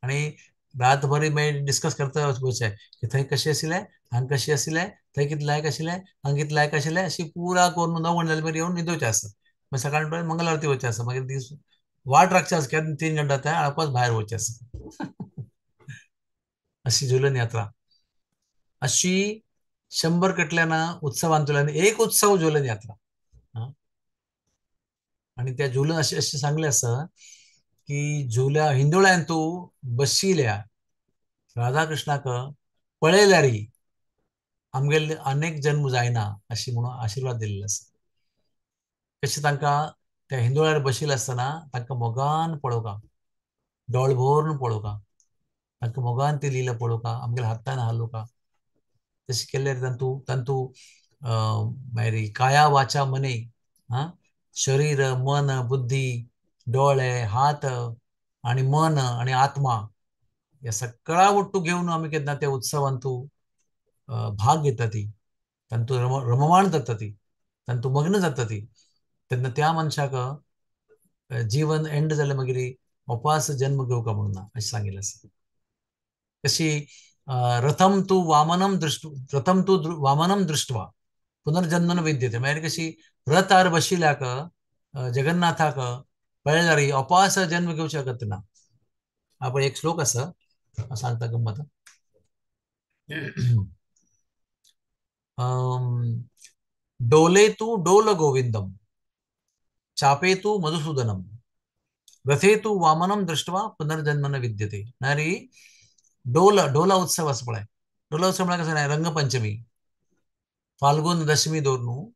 आनी रातभर मागीर डिस्कस करता वचचें की थंय कशें आशिल्लें, हांगा कशें आशिल्लें, थंय कितें लायक आशिल्लें, हांगा कितें लायक आशिल्लें, अशी पुरा करून 9 घंटे जाल्यार येवन न्हिदोवचें आसा. मागीर सकाळीं मंगल आरती वचचें आसा, मागीर दीस वाट राखचें आसा, केन्ना 3 घंटे जाता आनी आपस भायर वचचें आसा. अशी झुलन यात्रा अशी 100 कटल्यान उत्सवांतल्यान एक उत्सव झुलन यात्रा. आनी त्या झुलन अशें अशें सांगलें आसा की झुल्या हिंदोळ्यांतू बशिल्ल्या राधाकृष्णाक पळयल्यार आमगेले अनेक जन्म जायना अशी म्हणून आशिर्वाद दिल्लो आसा. कशें तांकां त्या हिंदोळ्यार बशिल्ले आसतना तांकां मोगान पळोवंक, दोळ भरून पळोवंक, तांकां मोगान ती लिला पळोवंक, आमगेल्या हातान हालोवंक. तशें केल्यार तांतू तांतू मागीर काया वाचा मने, आं, शरीर मन बुद्धी डोळे हात आनी मन आनी आत्मा ह्या सगळ्या वट्टू घेवन आमी केन्ना त्या उत्सवांतू भाग घेता ती, तांतू रममाण जाता ती, तांतू मग्न जाता ती, तेन्ना त्या मनशाक जीवन एंड जालें मागीर उपास जन्म घेवका म्हणून ना अशें सांगिल्लें आसा. कशी रथम तू वामनम दृष्ट रथम तू वामनम दृष्ट्वा पुनर्जन्म न विद्यते, म्हळ्यार कशी रथार बशिल्ल्याक जगन्नाथाक पळयल्यार अपास जन्म घेवंक शकत ना. आपण एक श्लोक आसा सांगता गंमत. डोले तू डोल गोविंदम चापे तू मधुसूदनम रथे तू वामनम दृष्ट्वा पुनर्जन्म न विद्यते. नारी डोल डोला उत्सव आसा पळय, डोला उत्सव म्हळ्यार कसो न्हय, रंगपंचमी फाल्गुन दशमी दवरून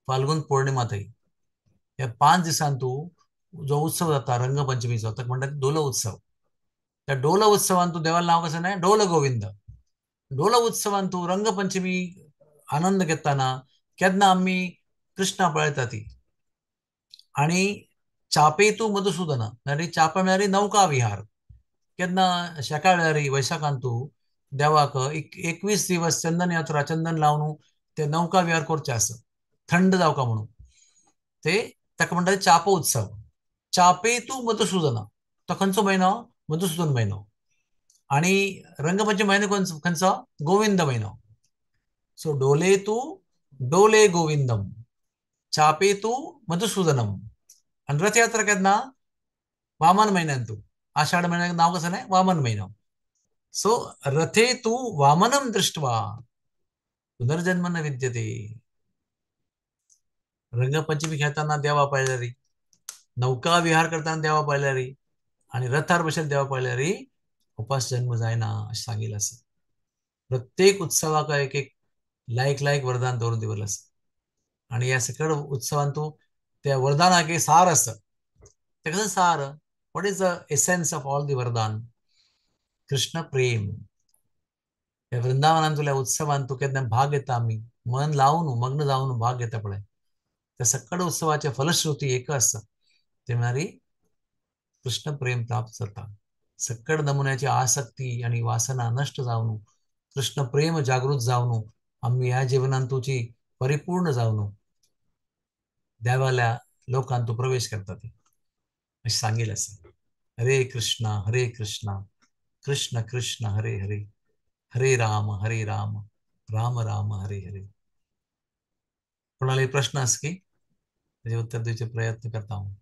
फाल्गुन पौर्णिमा थंय ह्या 5 दिसांतू जो उत्सव जाता रंगपंचमीचो ताका म्हणटात डोल उत्सव. त्या डोल उत्सवान तू देवाला नाव कसं नाही, डोल गोविंद. डोल उत्सवान तू रंगपंचमी आनंद घेताना केन्ना आमी कृष्णा पळयता ती. आनी चापे तू मधुसूदन म्हळ्यार चापा म्हळ्यार नौका विहार. केन्ना शेकाळ वैशाखान तू देवाक 21 दिवस चंदन यात्रा चंदन लावन ते नौका विहार करचे आसा थंड जावका म्हणून, ते ताका म्हणटात चाप उत्सव. चापे तू मधुसूदन तो खंयचो म्हयनो, मधुसूदन म्हयनो. आनी रंगपंचमी म्हयनो खंयचो, गोविंद म्हयनो. सो डोले तू डोले गोविंदम चापे तू मधुसूदनम. आनी रथयात्रा केन्ना, वामन म्हयन्यान तू, आषाढ म्हयन्याक नांव कसं न्हय, वामन म्हयनो. सो रथे तू वामनम दृष्ट्वा पुनर्जन्म न विद्यते. रंगपंचमी खेळताना देवा पळयल्यार, नौका विहार करताना देवा पळयल्यार आनी रथार बशेल देवा पळयल्यार उपास जन्म जायना अशें सांगिल्लें आसा. प्रत्येक उत्सवाक एक एक लायक लायक वरदान दवरून दवरलें आसा. आनी ह्या सकळ उत्सवान तूं त्या वरदानाक एक सार आसा. तें कसो सार, what is the essence of all the वरदान, कृष्ण प्रेम. ह्या वृंदावनान तुल्या उत्सवान तूं केन्ना भाग घेता, आमी मन लावन मग्न जावन भाग घेता पळय, त्या सकळ उत्सवाचे फलश्रुती एक आसा, ते म्हळ्यार कृष्ण प्रेम प्राप्त जाता. सकळ नमुन्याची आसक्ती आनी वासना नश्ट जावन कृष्ण प्रेम जागृत जावन आमी ह्या जिवनांत तुजी परिपूर्ण जावन देवाल्या लोकांत तूं प्रवेश करता ती अशें सांगिल्लें आसा. हरे कृष्णा हरे कृष्णा कृष्ण कृष्ण हरे हरे हरे राम हरे राम राम राम हरे हरे. कोणाला प्रश्न आसा की ताजे उत्तर दिवचे प्रयत्न करता हांव.